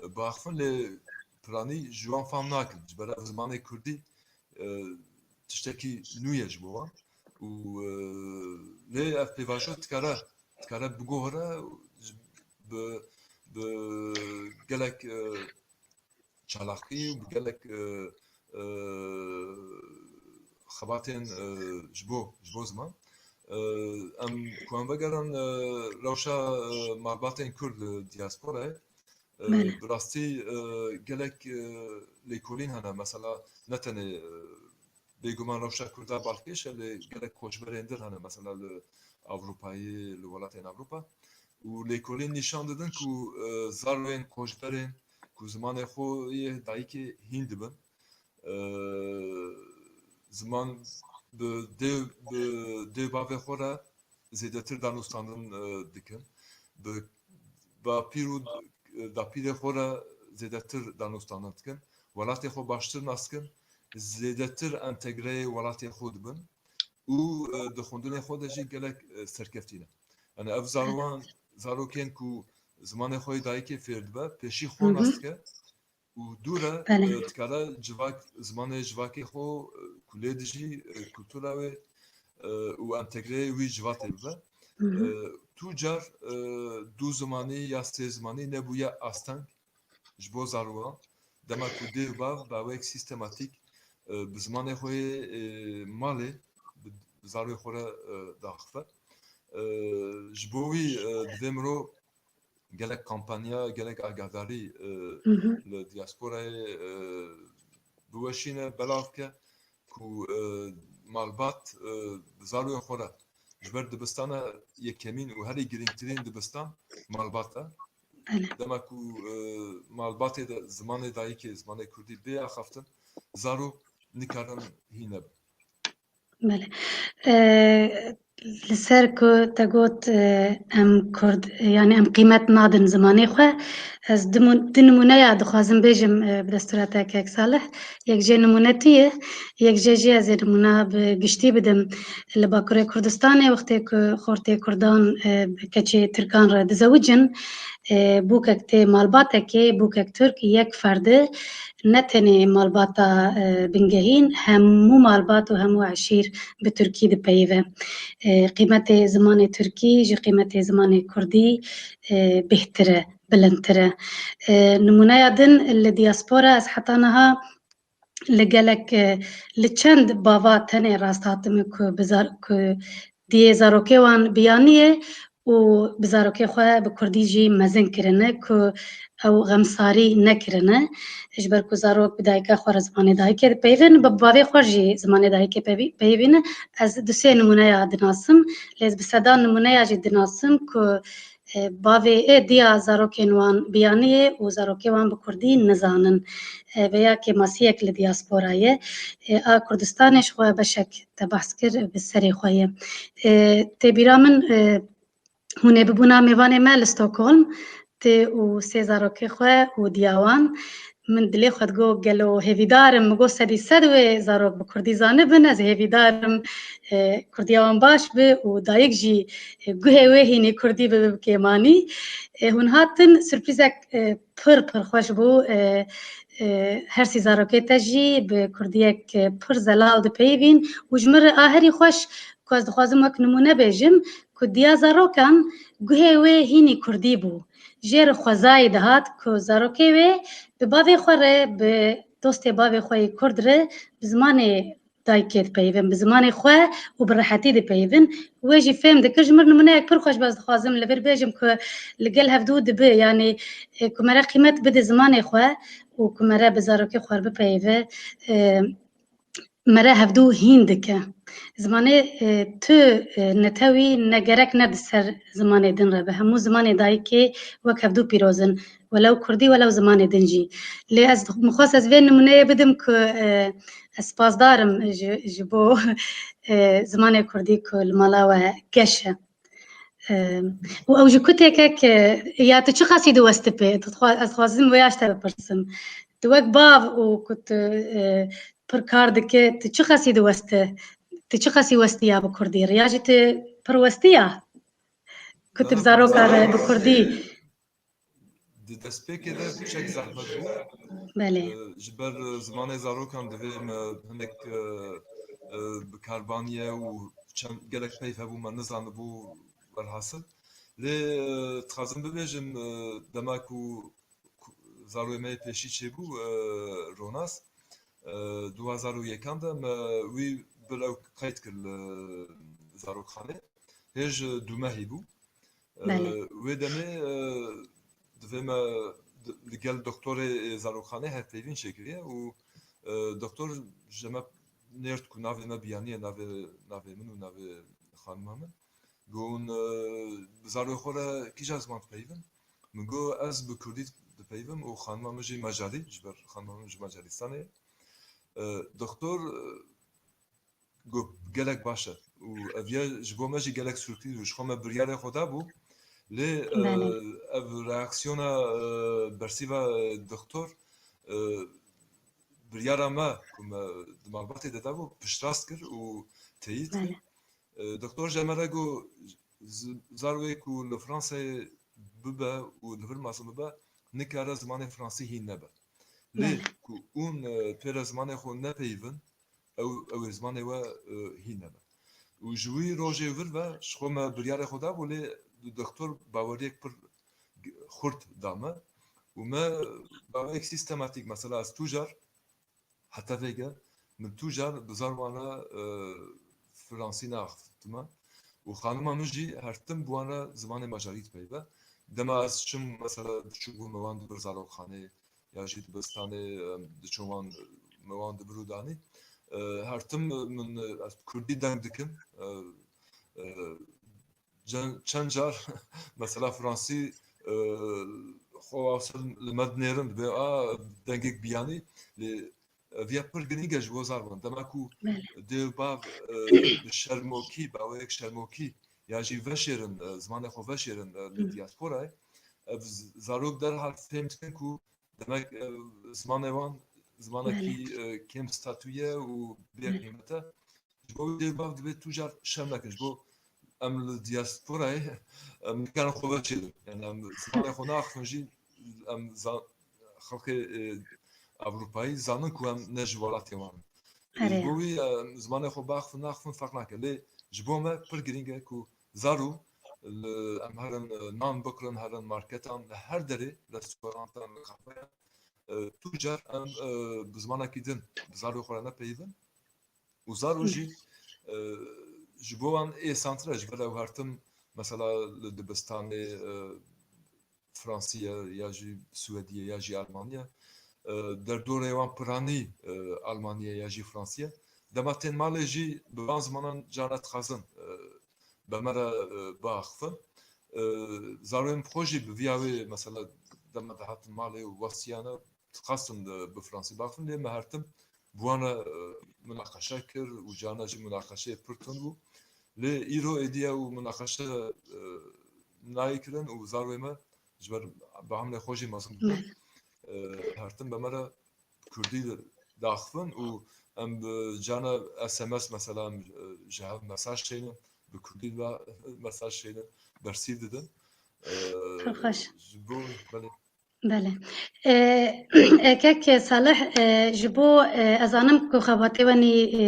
e, biaxivin, lê piranî ji wan fam nakin. Ji ber ev zimanê Kurdî, e, tiştekî nû ye ji bo wan. Û, e, lê ev pêvajo dikare, dikare biguhere bi, bi gelek, e, çalakî û bi gelek, e, e, xebatên, e, ji bo, ji bo ziman. E, em, ku em vegerin, e, rewşa, e, malbatên Kurd li diasporayê, e, Belê. bi rastî, e, gelek, e, lêkolîn hene. Mesela ne tenê, e, bêguman rewşa Kurda balkêş e, lê gelek koçberên din hene. Mesela li Ewropayê, li welatên Ewropa. Û lêkolîn nîşan didin ku, e, zarokên koçberên ku zimanê xwe yê dayikê hîn dibin, e, ziman bi dê, bi dê bavê xwe re zêdetir danûstandin e, dikin. Bi bapîr û e, dapîrê xwe re zêdetir danûstandin dikin. Welatê xwe baştir nas dikin. Zêdetir entegreyê welatê xwe dibin. Û e, di xwendinê xwe de jî gelek e, serkeftî ne. Yani ev zarowan, zarokên ku zimanê xwe yê dayikê fêr dibe, pêşî xwe nas dike. Û dû re e, dikare civak, zimanê civakê xwe e, ku lê dijî e, kultura wê e, û entegreyê wî civatê bibe. E, tu car e, du zimanî ya sê zimanî nebûye asteng ji bo zarowan. Dema ku dê û bav bi awayek sîstematîk e, bi zimanê xwe yê e, malê bi zarokê xwe re e, daxife. E, ji bo wî e, divê mirov gelek kampanya, gelek agahdarî e, li diasporayê e, biweşîne, belav ke ku e, malbat e, bi zarokên xwe re ji ber dibistana yekemîn û herî girîngtirîn dibistan malbat e. Dema ku e, malbatê de zimanê dayikê, zimanê kurdî bê axaftin, zarok nikarin hîn nebin. Belê. Li ser ku te got em kurd, yani em qîmet nadin zimanê xwe, ez du nimûneya dixwazim bêjim bi destûra te kek Salih. Yek jê nimûne tu yî, yek jê jî ez ê nimûna bi giştî bidim. Li Bakurê Kurdistanê wextê ku xortê kurdan bi keçê tirkan re dizewicin, bûkek tê malbatekê, bûkek tirk yek ferde ne tenê malbata bingehîn, hemû malbat û hemû eşîr bi tirkî dipeyive. Qîmetê zimanê tirkî ji qîmetê zimanê kurdî bêhtir e, bilindtir e. Nimûneya din li diaspora ez heta niha li gelek, li çend bava tenê rast hatime ku bi zar-, ku diyê zarokê wan biyaniyê û bi zarokê xwe bi kurdî jî mezin kirine ku ew xemsarî nekirine. Ji ber ku zarok bi dayika xwe re zimanê dayikê dipeyivin, bi bavê xwe jî zimanê dayikê pevî-, peyivîne. Ez du sê nimûneya dinasim, lê ez bi sedan nimûneya jî dinasim ku e, bavê ê diya zarokên wan biyaniyê û zarokê wan bi kurdî nizanin. E, vêya kêmasiyek li diaspora ye. E, a Kurdistanê ji xwe beşek te behs kir bi serê xwe ye. E, tê bîra min, e, hûn ê bibûna mêvanê me li Stockholm, tê û sê zarokê xwe û diya wan. Min dilê xwe digot, gelo hêvîdar im, min got, sedî sed wê zarok bi kurdî zanibin, ez hêvîdar im, e, kurdiya wan baş bi û dayik jî, e, guhê wê hînî kurdî bibe bi kêmanî. E, hûn hatin, surprîzek, e, pir, pir xweş bû. E, e, her sî zarokê te jî bi kurdiyek, e, pir zelal dipeyivîn û ji min re a herî xweş ku ez dixwazim wek nimûne bêjim, ku diya zarokan guhê wê hînî kurdî bû. Jê re xwezayî dihat ku zarokê wê bi bavê xwe re, bi dostê bavê xwe yê kurd re bi zimanê dayikê dipeyivin, bi zimanê xwe û bi rehetî dipeyivin. Wê jî fêm dikir. Ji mir nimûneyek pir xweş bes dixwazim li vir bêjim ku li gel hevdû dibi, yanî, e, ku mere qîmet bide zimanê xwe û ku mere bi zarokê xwe re bipeyive, e, mere hevdû hîn dike. Zimanê, e, tu, e, netewî ne gerek ne di ser zimanê din re be. Hemû zimanê dayikê wek hevdû pîroz in. Welew kurdî, welew zimanê din jî. Lê ez, min xwest ez vê nimûneyê bidim ku, e, ez spasdar im ji, ji bo, e, zimanê kurdî ku li mala we geş e. E, û ew ji ku têkek, e, ya tu çiqasî diwestî pê? Tu dixwa-, ez dixwazim wê ya ji te bipirsim. Tu wek bav û ku tu, e, pir kar dike, tu çiqasî diweste? Tu çiqasî westiya bi kurdî? Riya jî tu pir westiya? Ku tu bi zaroka re bi kurdî? Di destpêkê de çek zehmet bû. Belê. E, ji ber, e, zimanê zarokan divê me hinek, e, e, bikarbaniye û çend gelek peyv hebû me nizanibû, welhasil. Lê, e, dixwazim bibêjim, e, dema ku, ku zarokê me yê pêşî çêbû, e, Ronas, e, du hezar û yekan de me wî bil ew qeyd kir li zarokxanê. Hêj dûmehî bû. E, Belê. Wê demê, e, divê me di-, li gel doktorê, e, zarokxanê hevpeyvîn çêkiriye û, e, doktor ji me nêrt ku navê me biyaniye, navê, navê min û navê xanima min. Got, hûn, e, bi zarokê xwe re kîja ziman dipeyivin? Min got, ez bi kurdî dipeyivim û xanima min jî Macarî, ji ber xanima min ji Macaristanê ye. E, doktor, e, Got, gelek baş e. Û ev ye ji bo me jî gelek sürprîz bû. Ji xwe me biryarê xwe dabû. Lê, e, Belê. ev reaksiyona, e, bersîva, e, doktor, e, biryara me ku me di malbatê de dabû, piştrast kir û teyîd kir. Belê. E, doktor ji me re got, z-, zarokê ku li Fransayê bibe û li vir mezin bibe, nikare zimanê fransî hîn nebe. Lê Belê. ku hûn, e, pê re zimanê xwe nepeyivin, ew, ew ê zimanê we, e, hîn nebe. Û ji wî rojê vir ve ji xwe me biryarê xwe dabû, lê doktor baweriyek pir xurt da me. Û me baweriyek sîstematîk, mesela ez tu car, heta vêge, min tu car bi zarokê wan re, e, fransî neaxivtime. Û xanima min jî her tim bi wan re zimanê me jî dipeyive. Dema ez çim, mesela diçûbûm, me wan dibir zarokxanê, ya jî dibistanê, em, diçûn wan, me wan dibir û danî. E, her tim min, e, ez kurdî deng dikim. E, e, çend, çend car, mesela fransî, e, xwe wawse li me dinêrin, dibê, a, dengek biyanî, lê ev ya pir girîng e ji bo zarokên. Dema ku Belê. dê û bav, e, bi şermokî, bi awayek şermokî, ya jî veşêrin, e, zimanê xwe veşêrin, e, li Hı. diasporayê, ev z-, zarok derhal fêm dikin ku demek, e, zimanê wan, zimanekî, Belê. e, kêm statû ye û bê Belê. qîmet e. Ji bo wî dê û bav dibê tu car şerm nekin. Ji bo em li diasporayê, em nikarin xwe veşêrin. Yani em zimanê xwe neaxivin jî, em za-, xelkê, e, Ewropayî zanin ku em ne ji welatê wan in. Erê. Ji bo wî, em zimanê xwe biaxivin, neaxivin ferq nake. Lê ji bo me pir girîng e ku zarok li, em herin, e, nan bikirin, herin marketan, li her derê, restorantan, li kafeyan, e, tu car em, e, bi zimanekî din bi zarokê xwe re nepeyivin. Û zaro Hı. jî, e, ji bo wan êsantir e, ji ber ew her tim, mesela li dibistanê, e, Fransî ye, ya jî Swedî ye, ya jî Almanî ye. E, derdorê wan piranî, e, Almanî ye ya jî Fransî ye. Dema tên malê jî bi van zimanan carna dixwazin, e, bi me re, e, biaxivin. E, zarokên xwe jî bi vîya wê, mesela dema dihatin malê û westiyane, dixwestin, e, bi fransî biaxivin, lê me her tim bi wan re, e, munaqeşe kir û carna jî munaqeşeyê pir tund bû. Lê îro êdî ew munaqeşe, e, nayê kirin û zarokê me ji ber bi hamlê xwe jî mezin bû. Hı. E, her tim bi me re kurdî diaxivin û em bi carna S M S mesela em, e, ji hev mesaj şeynin, bi kurdî ve mesaj şeynin, bersîv didin. E, Çok hoş. ji bo, belê. Belê. E, e, kek Salih, e, ji bo, e, ez zanim ku xebatê we nî, e,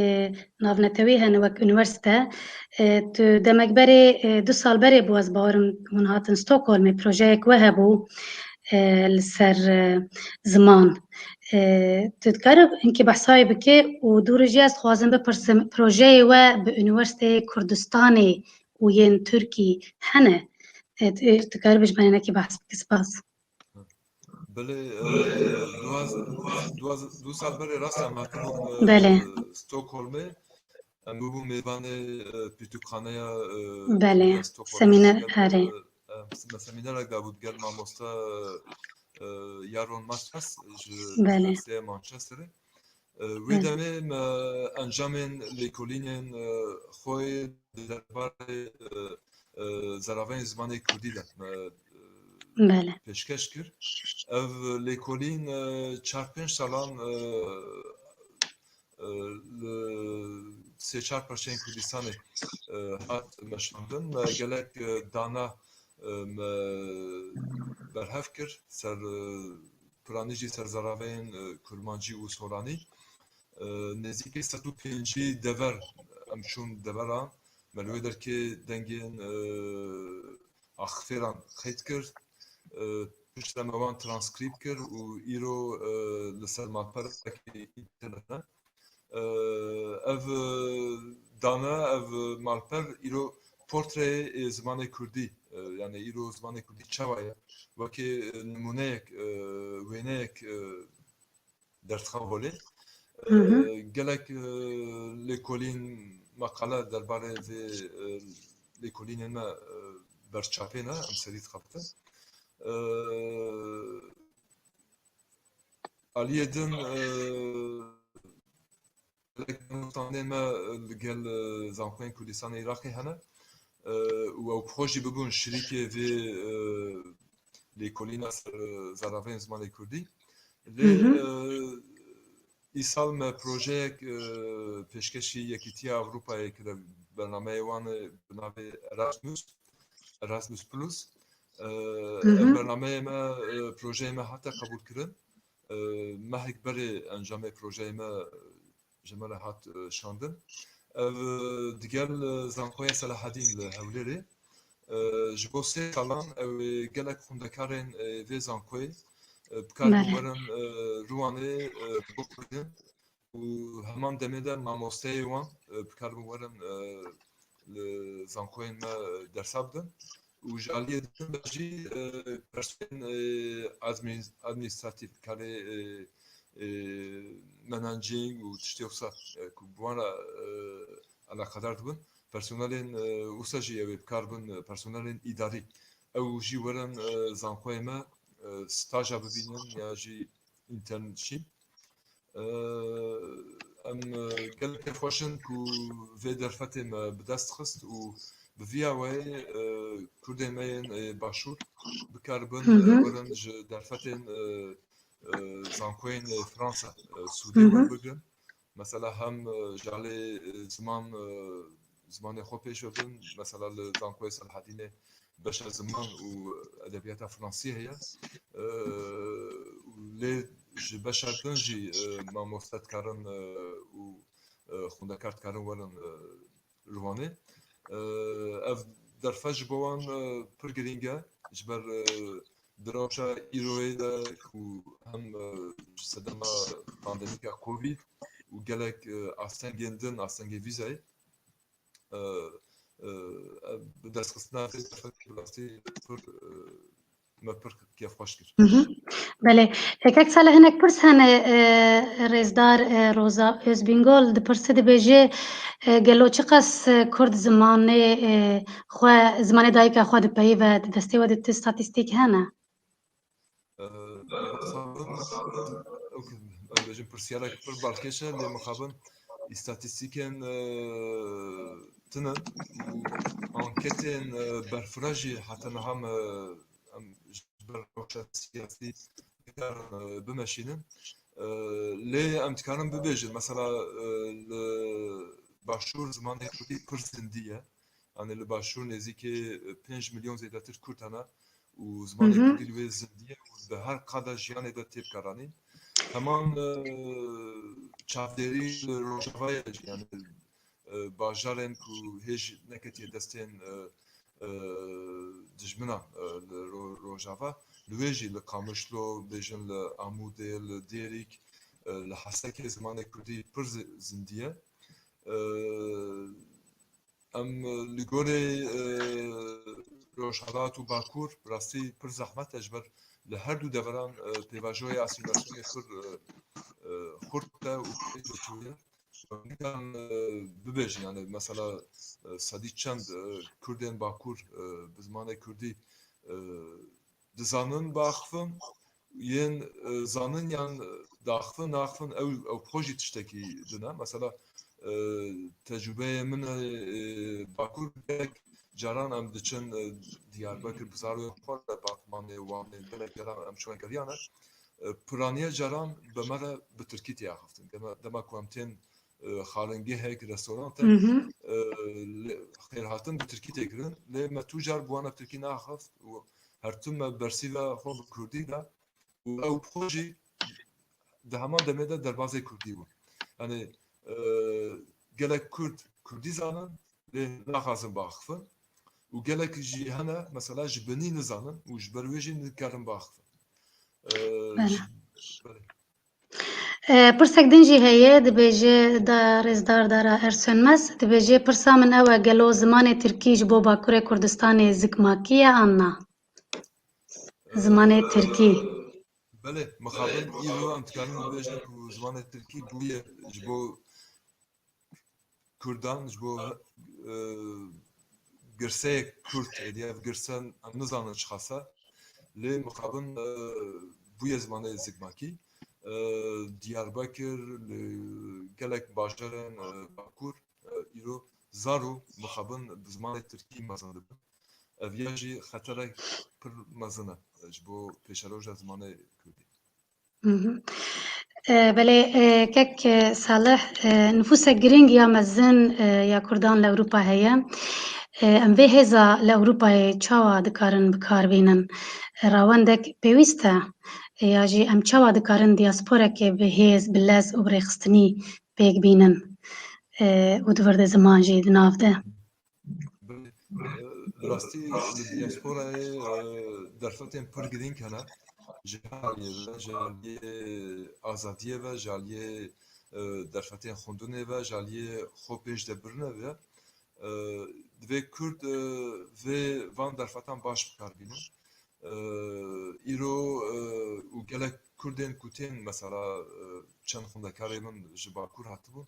navnetewî hene wek unîversîte. E, tu demek berê, e, du sal berê bû, ez bawerim hûn hatin Stockholmê, projeyek we hebû, e, li ser, e, ziman. E, tu dikarî hinkî behsa wê bikî û dû re jî ez dixwazim bipirsim, projeyê we bi Unîversîteyê Kurdistanê û yên Tirkî hene? E, tu, tu dikarî ji me hinekî behs bikî, spas. Belê, e, du haz-, du haz-, du sal berê rast em hatibûn, e, Belê. Stockholmê. Em bûbûn mêvanê, e, pirtûkxaneya, e, Belê, ya Stockholmê. Semîner, Gel, erê. e, e, me semînerek dabû digel mamosta, e, Yaron Maças ji Belê. Unîversîteya Manchesterê. E, wê Belê. demê me encamên lêkolînên, e, xwe yê di derbarê, e, e, zeraveyên zimanê kurdî de me, e, Belê. pêşkeş kir. Ev lêkolîn, e, çar pênc salan, e, e, li sê çar parçeyên Kurdistanê, e, hat meşandin. Me gelek, e, dana, e, me berhev kir ser, e, piranî jî ser zeraveyên, e, kurmancî û soranî. E, nêzîkî sed û pêncî dever em çûn deveran, me li wê derkê dengên, e, axifêran qeyd kir. E, piştre me wan transkrîb kir û îro, e, li ser malperekî înternet ne. E, ev, e, dane, ev malper îro portreyê, e, zimanê kurdî, e, yani îro zimanê kurdî çawa ye? Wekî, e, nimûneyek, e, wêneyek, e, derdixan holê. Hı hı. E, gelek, e, lêkolîn, meqale derbarê vê, e, lêkolînên me, e, berçapê ne, em serî dixebitin. E, aliyê din, e, gelek standên me, e, li gel, e, zankoyên Kurdistanê Iraqê hene. E, û ew bi xwe jî bibûn şirîkê vê, e, lêkolîna ser, e, zaravên zimanê Kurdî. Lê, Hı hı. e, îsal me projeyek, e, pêşkêşî Yekîtiya Ewropayê kir, bernameyê wan e bi navê Erasmus, Erasmus Plus. E, Hı ev hı. bernameyê me, e, projeyê me hate qebûlkirin. E, mehek berê encamê projeyê me ji me re hat, e, şandin. Ev, e, digel, e, Zankoya Selahedîn li Hewlêrê. E, ji bo sê salan ew ê gelek xwendekarên, e, vê zankoyê, e, bi kar Belê. biwerin, e, Rûwanê, e, bikurin û heman demê de mamosteyê wan, e, bi kar biwerin, e, li zankoyên me, e, dersa bidin. Û ji aliyê din ve jî, e, personelên, e, admin-, administratîf, karê, e, e, managing û tiştê wisa, e, ku bi wan re, e, eleqedar dibin. Personelên, e, wisa jî ew ê bi kar bin, e, personelên îdarî. Ew jî werin, e, zankoyê me, e, staja bibînin ya jî internship. E, em, e, gelek kêfxweş in ku vê derfetê me bi dest xist û bi vî awayê, e, Kurdên me yên, e, Başûr bikaribin, Hı hı. e, werin ji derfetên, e, e, zankoyên, e, Fransa, e, sûdê Hı hı. werbigrin. Mesela hem, e, ji alê, e, ziman, e, zimanê xwe pêş ve bin. Mesela li Zankoyê Selahedînê beşa ziman û edebiyata Fransî heye. E, û lê ji beşa din jî, e, mamoste dikarin, e, û, e, xwendekar dikarin werin, e, Rûwanê. E, ev derfet ji bo wan, e, pir girîng e. Ji ber, e, di rewşa îroyê de ku hem, e, ji sedema pandemîka Covid û gelek, e, astengên din, astengê vîzayê, e, e, bi destxistina vê derfetê bi rastî pir, e, me pir kêfxweş kir. Hı hı. Belê. E, kek Salih, hinek pirs hene, e, rêzdar, e, Roza Özbingol dipirse, dibêje, e, gelo çiqas, e, Kurd zimanê, e, xwe, zimanê dayika xwe dipeyive, di destê we de tu statîstîk hene? E, mixabin, ok, em bêjin pirsiyarek pir balkêş e, lê mixabin îstatîstîkên, e, tune û anketên, e, berfireh jî heta niha me, em ji ber rewşa siyasî dikarin, e, bimeşînin. E, lê em dikarin bibêjin, mesela, e, li Başûr zimanê Kurdî pir zindî ye. Yanî li Başûr nêzîkî, e, pênc milyon zêdetir Kurd hene û Hı zimanê hı. Kurdî li wê zindî ye û di her qada jiyanê de tê bikaranîn. Heman, e, çavdêrî li Rojavayê jî, yanî, e, bajarên ku hêj neketiye destên, e, e, dijminan, e, li Ro-, Rojava, li wê jî li Qamişlo, bêjin li Amûdê, li Dêrîk, e, li Hesekê zimanê Kurdî pir zi-, zindî ye. E, em li gorê, e, Rojhilat û Bakur, bi rastî pir zehmet e, ji ber li her du deveran, e, pêvajoya asîmîlasyonê pir, e, e, xurt e û pir çûye. Nikan, e, bibêjin, yani mesela, e, sedî çend, e, Kurdên Bakur, e, bi zimanê Kurdî, e, dizanin, biaxifin, yên, e, zanin yan diaxifin, naxifin, ew, ew bi xwe jî tiştekî din e. Mesela, e, tecrûbeyê min e, e, Bakur gelek caran em diçin, e, Diyarbekir bi zaroyên xwe re, Batmanê, Wanê, gelek caran em çûne geriyan e. E, piraniye caran bi me re bi tirkî tê axiftin. Dema, dema ku em tên, e, xaringehek, restorante, Hı hı. e, lê xêrhatin bi tirkî tê kirin. Lê me tu car bi wan bi tirkî naxift û her tim me bersîva xwe bi kurdî da û ew bi xwe jî di heman demê de derbazê kurdî bû. Yani, e, gelek kurd kurdî zanin, lê naxwazin biaxifin û gelek jî hene, mesela ji binî nizanin û ji ber wê jî nikarin biaxifin. E, Belê. ji, belê. E, pirsek din jî heye, dibêje da rêzdar Dara Ersönmez, dibêje, pirsa min ew e, gelo zimanê tirkî ji bo Bakurê Kurdistanê zikmakî ye an na? Zimanê Ee, tirkî. Belê, mixabin îro em dikarin bibêjin ku zimanê tirkî bûye ji bo Kurdan, ji bo, e, girseyek Kurd, êdî ev girse em nizanin çiqas e. Lê mixabin, e, bûye zimanê zikmakî. E, Diyarbekir, li gelek bajarên, e, Bakur, e, îro zar û mixabin bi zimanê tirkî mezin dibin. Ev ya jî xeterek pir mezin e, e, ji bo pêşeroja zimanê kurdî. Mhm. E, belê, e, kek, e, Salih, e, nifûsek girîng ya mezin, e, ya Kurdan li Ewropa heye. E, em vê hêza li Ewropayê çawa dikarin bi kar bînin? E, rawendek pêwîst e. E, ya jî em çawa dikarin diasporekê bi hêz, bi lez û bi rêxistinî pêk bînin? E, û di vir de ziman jî di nav de. Belê. E, rastî li diasporayê, e, derfetên pir girîng hene. Ji her aliyê ve, ji aliyê azadiyê ve, ji aliyê, e, derfetên xwendinê ve, ji aliyê xwe pêş de birine ve. E, divê Kurd, e, vê van derfetan baş bi kar bînin. E, îro, e, û gelek Kurdên ku tên mesela, e, çend xwendekarê min ji Bakur hatibûn,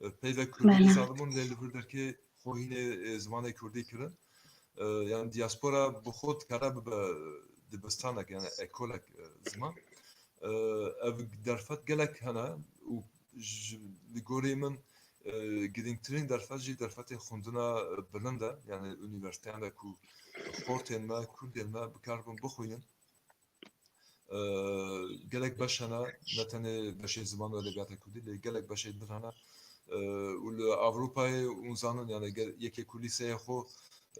e, peyvek kurdî Belê. dizanibûn, lê li vir derkê xwe hînê, e, zimanê kurdî kirin. E, yani diaspora bi xwe dikare bibe dibistanek, yani ekolek, e, ziman. E, ev derfet gelek hene û ji, li gorî min, e, girîngtirîn derfet jî derfetê xwendina, e, bilind e. Yani unîversîteyan de ku xortên me, kurdên me bikaribin bixwînin. E, gelek beş hene, ne tenê beşê ziman û edebiyata kurdî, lê gelek beşê din hene. E, û li Ewropayê hûn zanin, yani gel-, yekê ku lîseyê xwe,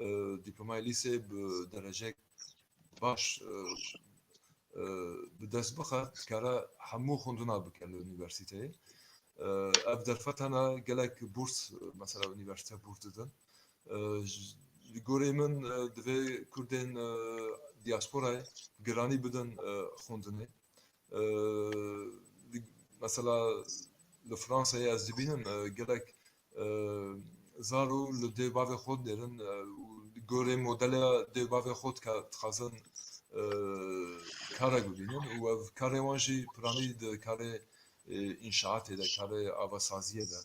e, dîplomayê lîseyê bi dereceyek baş, e, e, bi dest bixe, dikare hemû xwendina bike li unîversîteyê. E, ev derfet hene gelek bûrs, e, mesela unîversîte bûrs didin. E, ji, li gorî min, e, divê Kurdên, e, diasporayê giranî bidin, e, xwendinê. E, di-, mesela li Fransayê ez dibînim, e, gelek, e, zaro li dê bavê xwe dinêrin, e, û li gorê modela dê bavê xwe dika-, dixwazin, e, kara bibînin û ev karê wan jî piranî di karê, e, înşaatê de, karê avasaziyê de,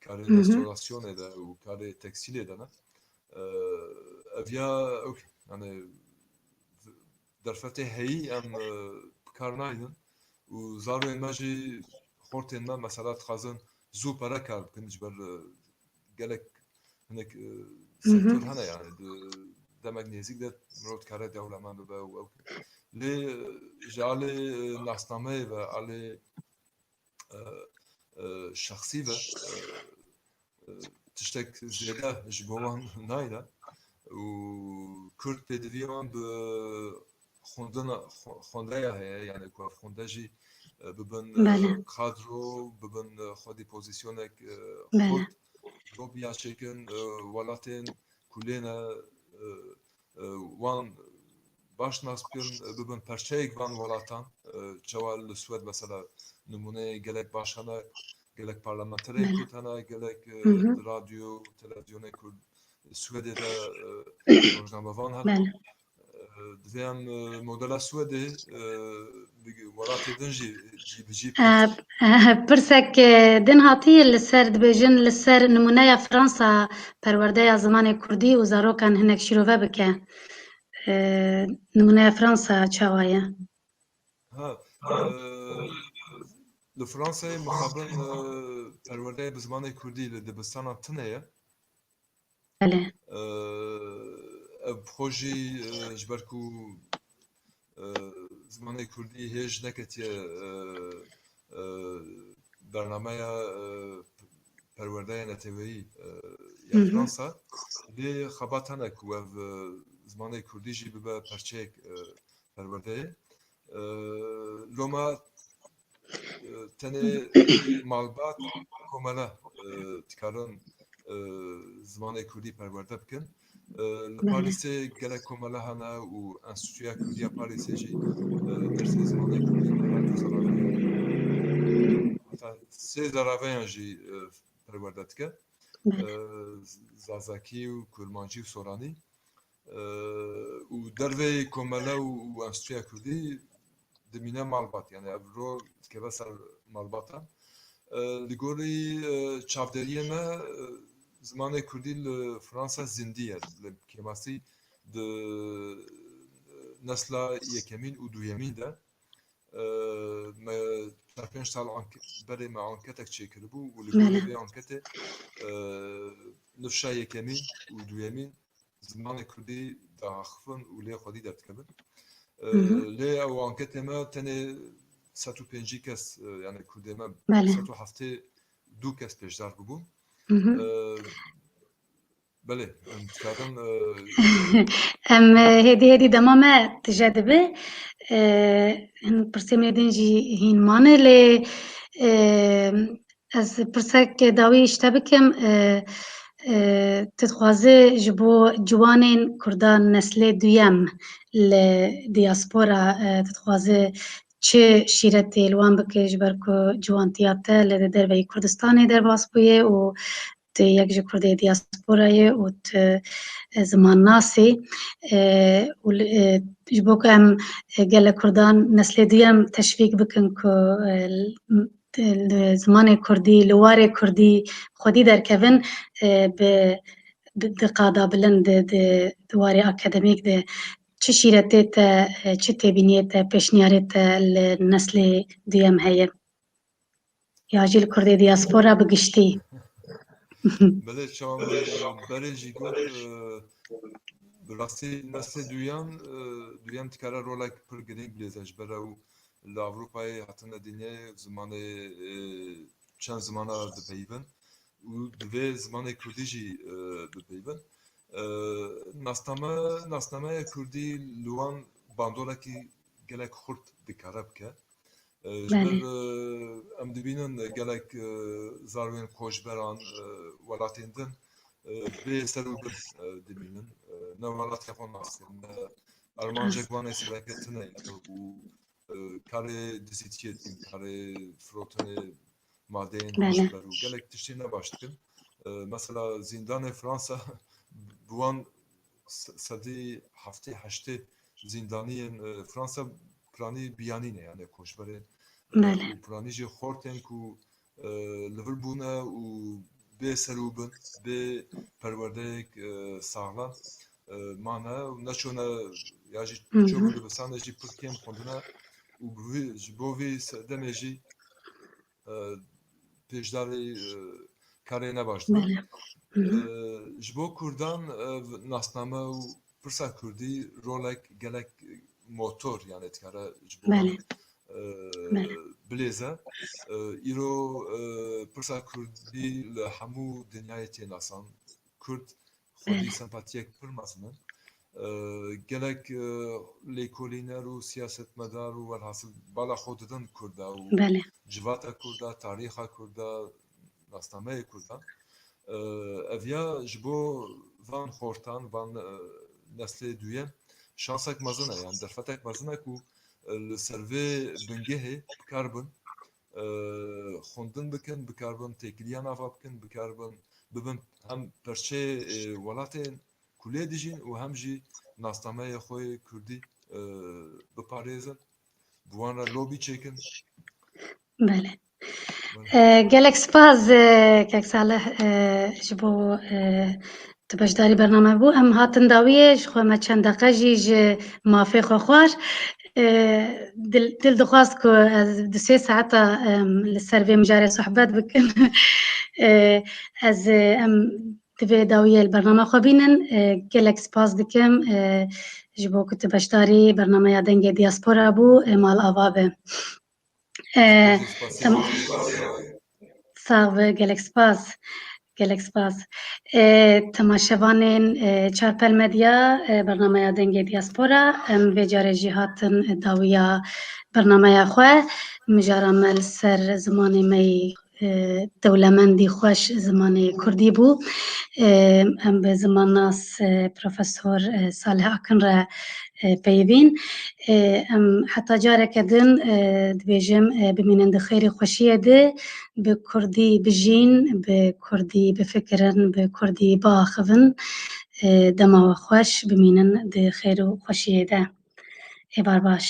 karê Hı hı. restorasyonê de û karê tekstîlê de ne. E, ev ya, ok, yani, derfetê heyî em, e, bi kar naynin û zarokên me jî, xortên me mesela dixwazin zû pere kar bikin, ji ber, e, gelek hinek, e, Hı hı. sektor hene, yani di demek nêzîk de mirov dikare dewlemend bibe û ew. Lê, e, ji alê, e, nasnameyê ve, alê, e, e, şexsî ve, e, e, tiştek zêde ji bo wan nayne û Kurd pêdivî wan bi xwendina, xwe-, xwendeya heye, yani ku ev xwende jî, e, bibin, e, Belê. kadro, bibin, e, xwedî pozîsyonek, e, Belê. xurt, top ya çêkin, e, welatên ku lê ne, e, e, wan baş nas bikin, e, bibin perçeyek van welatan, e, çawa li Swed mesela nimûneyê gelek baş hene, gelek parlamenterê Belê. Kurd hene, gelek, e, Hı hı. radyo, televizyonê Kurd Swedê de, e, rojnamevan hene. Belê. E, divê em, e, modela Swedê, e, bi welatê din jî cî bi cî E, bikin. e, pirsek, e, din hatiye li ser, dibêjin li ser nimûneya Fransa perwerdeya zimanê kurdî û zarokan hinek şîrove bike. E, nimûneya Fransa çawa ye? Ha, e, li Fransayê mixabin, e, perwerdeya bi zimanê kurdî li dibistanan tune ye. Belê. E, ev xwe jî, e, ji ber ku, e, zimanê kurdî hêj neketiye, e, e, bernameya, e, perwerdeya neteweyî, e, ya Hı hı. Fransa, lê xebat hene ku ev, e, zimanê kurdî jî bibe perçeyek, e, perwerdeyê. E, loma, e, tenê malbat, komele, e, dikarin, e, zimanê kurdî perwerde bikin. E, li Belê. Parîsê gelek komele hene û Enstîtuya Kurdî ya Parîsê jî, e, dersê zimanê kurdî li her du zerave. Heta sê zeraveyan jî, e, perwerde dike. Belê. E, Zazakî û Kurmancî û Soranî. E, û derveyî komele û, û Enstîtuya Kurdî dimîne malbat, yani ev rol dikeve ser malbata. E, li gorî, e, çavderiyê me, e, zimanê kurdî li Fransa zindî ye. Li kêmasî di, e, nesla yekemîn û duyemîn de, e, me çar pênc sal anke-, berê me anketek çêkiribû û li Belê. gorî vê anketê, e, nifşa yekemîn û duyemîn zimanê kurdî diaxifin û lê xwedî derdikevin. E, Hı hı. lê ew anketê me tenê sed û pêncî kes, e, yani kurdê me Belê. sed û heftê du kes pêşdar bibûn. Hı hı. E, belê, em dikarin, e, Em, e, hêdî hêdî dema me tije dibe. E, hin pirsê me din jî hîn mane lê, e, ez pirsek dawî ji te bikim, e, e, tu dixwazî ji bo ciwanên kurdan neslê duyem li diaspora, e, tu dixwazî çi şîretê li wan bike ji ber ku ciwantiya te li derveyî Kurdistanê derbas bûye û tu yek ji kurdê diasporayê û tu, e, zimannasî, e, û li, e, ji bo ku em, e, gelek kurdan neslê duyem teşvîk bikin ku, e, l-, li zimanê kurdî, li warê kurdî xwedî derkevin, e, bi, bi, di qada bilind di, di, di warê akademîk de çi şîretê te, e, çi têbîniyê te, pêşniyarê te li neslê duyem heye? Ya jî li kurdê diaspora bi giştî. Belê, çawa min berê jî got, e, bi rastî neslê duyem, e, duyem dikare rolek pir girîng bilêze ji ber ew li Ewropayê hatine dinyayê zimanê, e, çend zimana dipeyivin û divê zimanê kurdî jî, e, bipeyivin. E, nasname, nasnameya kurdî li wan bandolekî gelek xurt dikare bike. E, ji ber, Belê. e, em dibînin gelek, e, zarokên koçberan, e, welatên din, e, bê ser û bin, e, dimînin. E, ne welatê xwe nas dikin, ne armancek wan ê sereke tune ye û, e, karê dizîtiyê dikin, karê firotinê madeyên Belê. hişber û gelek tiştê ne baş dikin. E, mesela zîndanê Fransa bi wan se-, sedî heftê heştê zîndaniyên, e, Fransa piranî biyanî ne, yani koçberên, e, Belê. û piranî jî xortên ku, e, li vir bûne û bê ser û bin, bê perwerdeyek, e, saxlem, e, mane û neçûne ya jî Hı hı. çûbû dibistanê jî pir kêm xwendine û bi vî, ji bo vî se-, demê jî, e, pêşdarî, e, karê nebaş dibe. Belê. Hı hı. E, ji bo Kurdan, e, nasname û pirsa Kurdî rolek gelek motor, yani dikare ji bo Belê. wan, e, Belê. bilêze. E, îro, e, pirsa Kurdî li hemû dinyayê tê nasan. Kurd xwedî Belê. sempatiyek pir mezin in. E, gelek, e, lêkolîner û siyasetmedar û welhasil bala xwe didin Kurda û Belê. civata Kurda, tarîxa Kurda, nasnameyê Kurda. E, ev ya ji bo van xortan, van, e, neslê duyem şansek mezin e, yani derfetek mezin e ku, e, li ser vê bingehê bikarbin, e, xwendin bikin, bikarbin têkiliyan ava bikin, bikarbin bibin hem perçeyê, e, welatên ku lê dijîn û hem jî nasnameyê xwe yê Kurdî, e, biparêzin, bi wan re lobî çêkin. Belê. Belê. E, gelek spas, e, kek Salih, e, ji bo, e, tu beşdarî bername bû. Em hatin dawiyê, ji xwe me çend deqe jî ji mafê xwe xwar. E, dil, dil dixwast ku ez du sê saeta, em, li ser vê mijarê sohbet bikim. E, ez, e, em, Divê dawiyê li bernama xwe bînin. E, gelek spas dikim, e, ji bo ku tu beşdarî bernameya Dengê Diaspora bû, e, mal ava be. E, Spasî, spasî. Sax be, gelek spas. Gelek spas. E, temaşevanên, e, Çarpel Medya, e, bernameya Dengê Diaspora, em vê carê jî hatin dawiya bernameya xwe. Mijara me li ser zimanê me yî e, dewlemendî xweş zimanê kurdî bû. E, em bi zimannas, e, Profesor, e, Salih Akin re, e, peyivîn. E, em heta careke din, e, dibêjim, e, bimînin di xêrê xweşiyê de, bi kurdî bijîn, bi kurdî bifikirin, bi kurdî biaxivin. E, dema we xweş, bimînin di xêr û xweşiyê de. Êvar baş.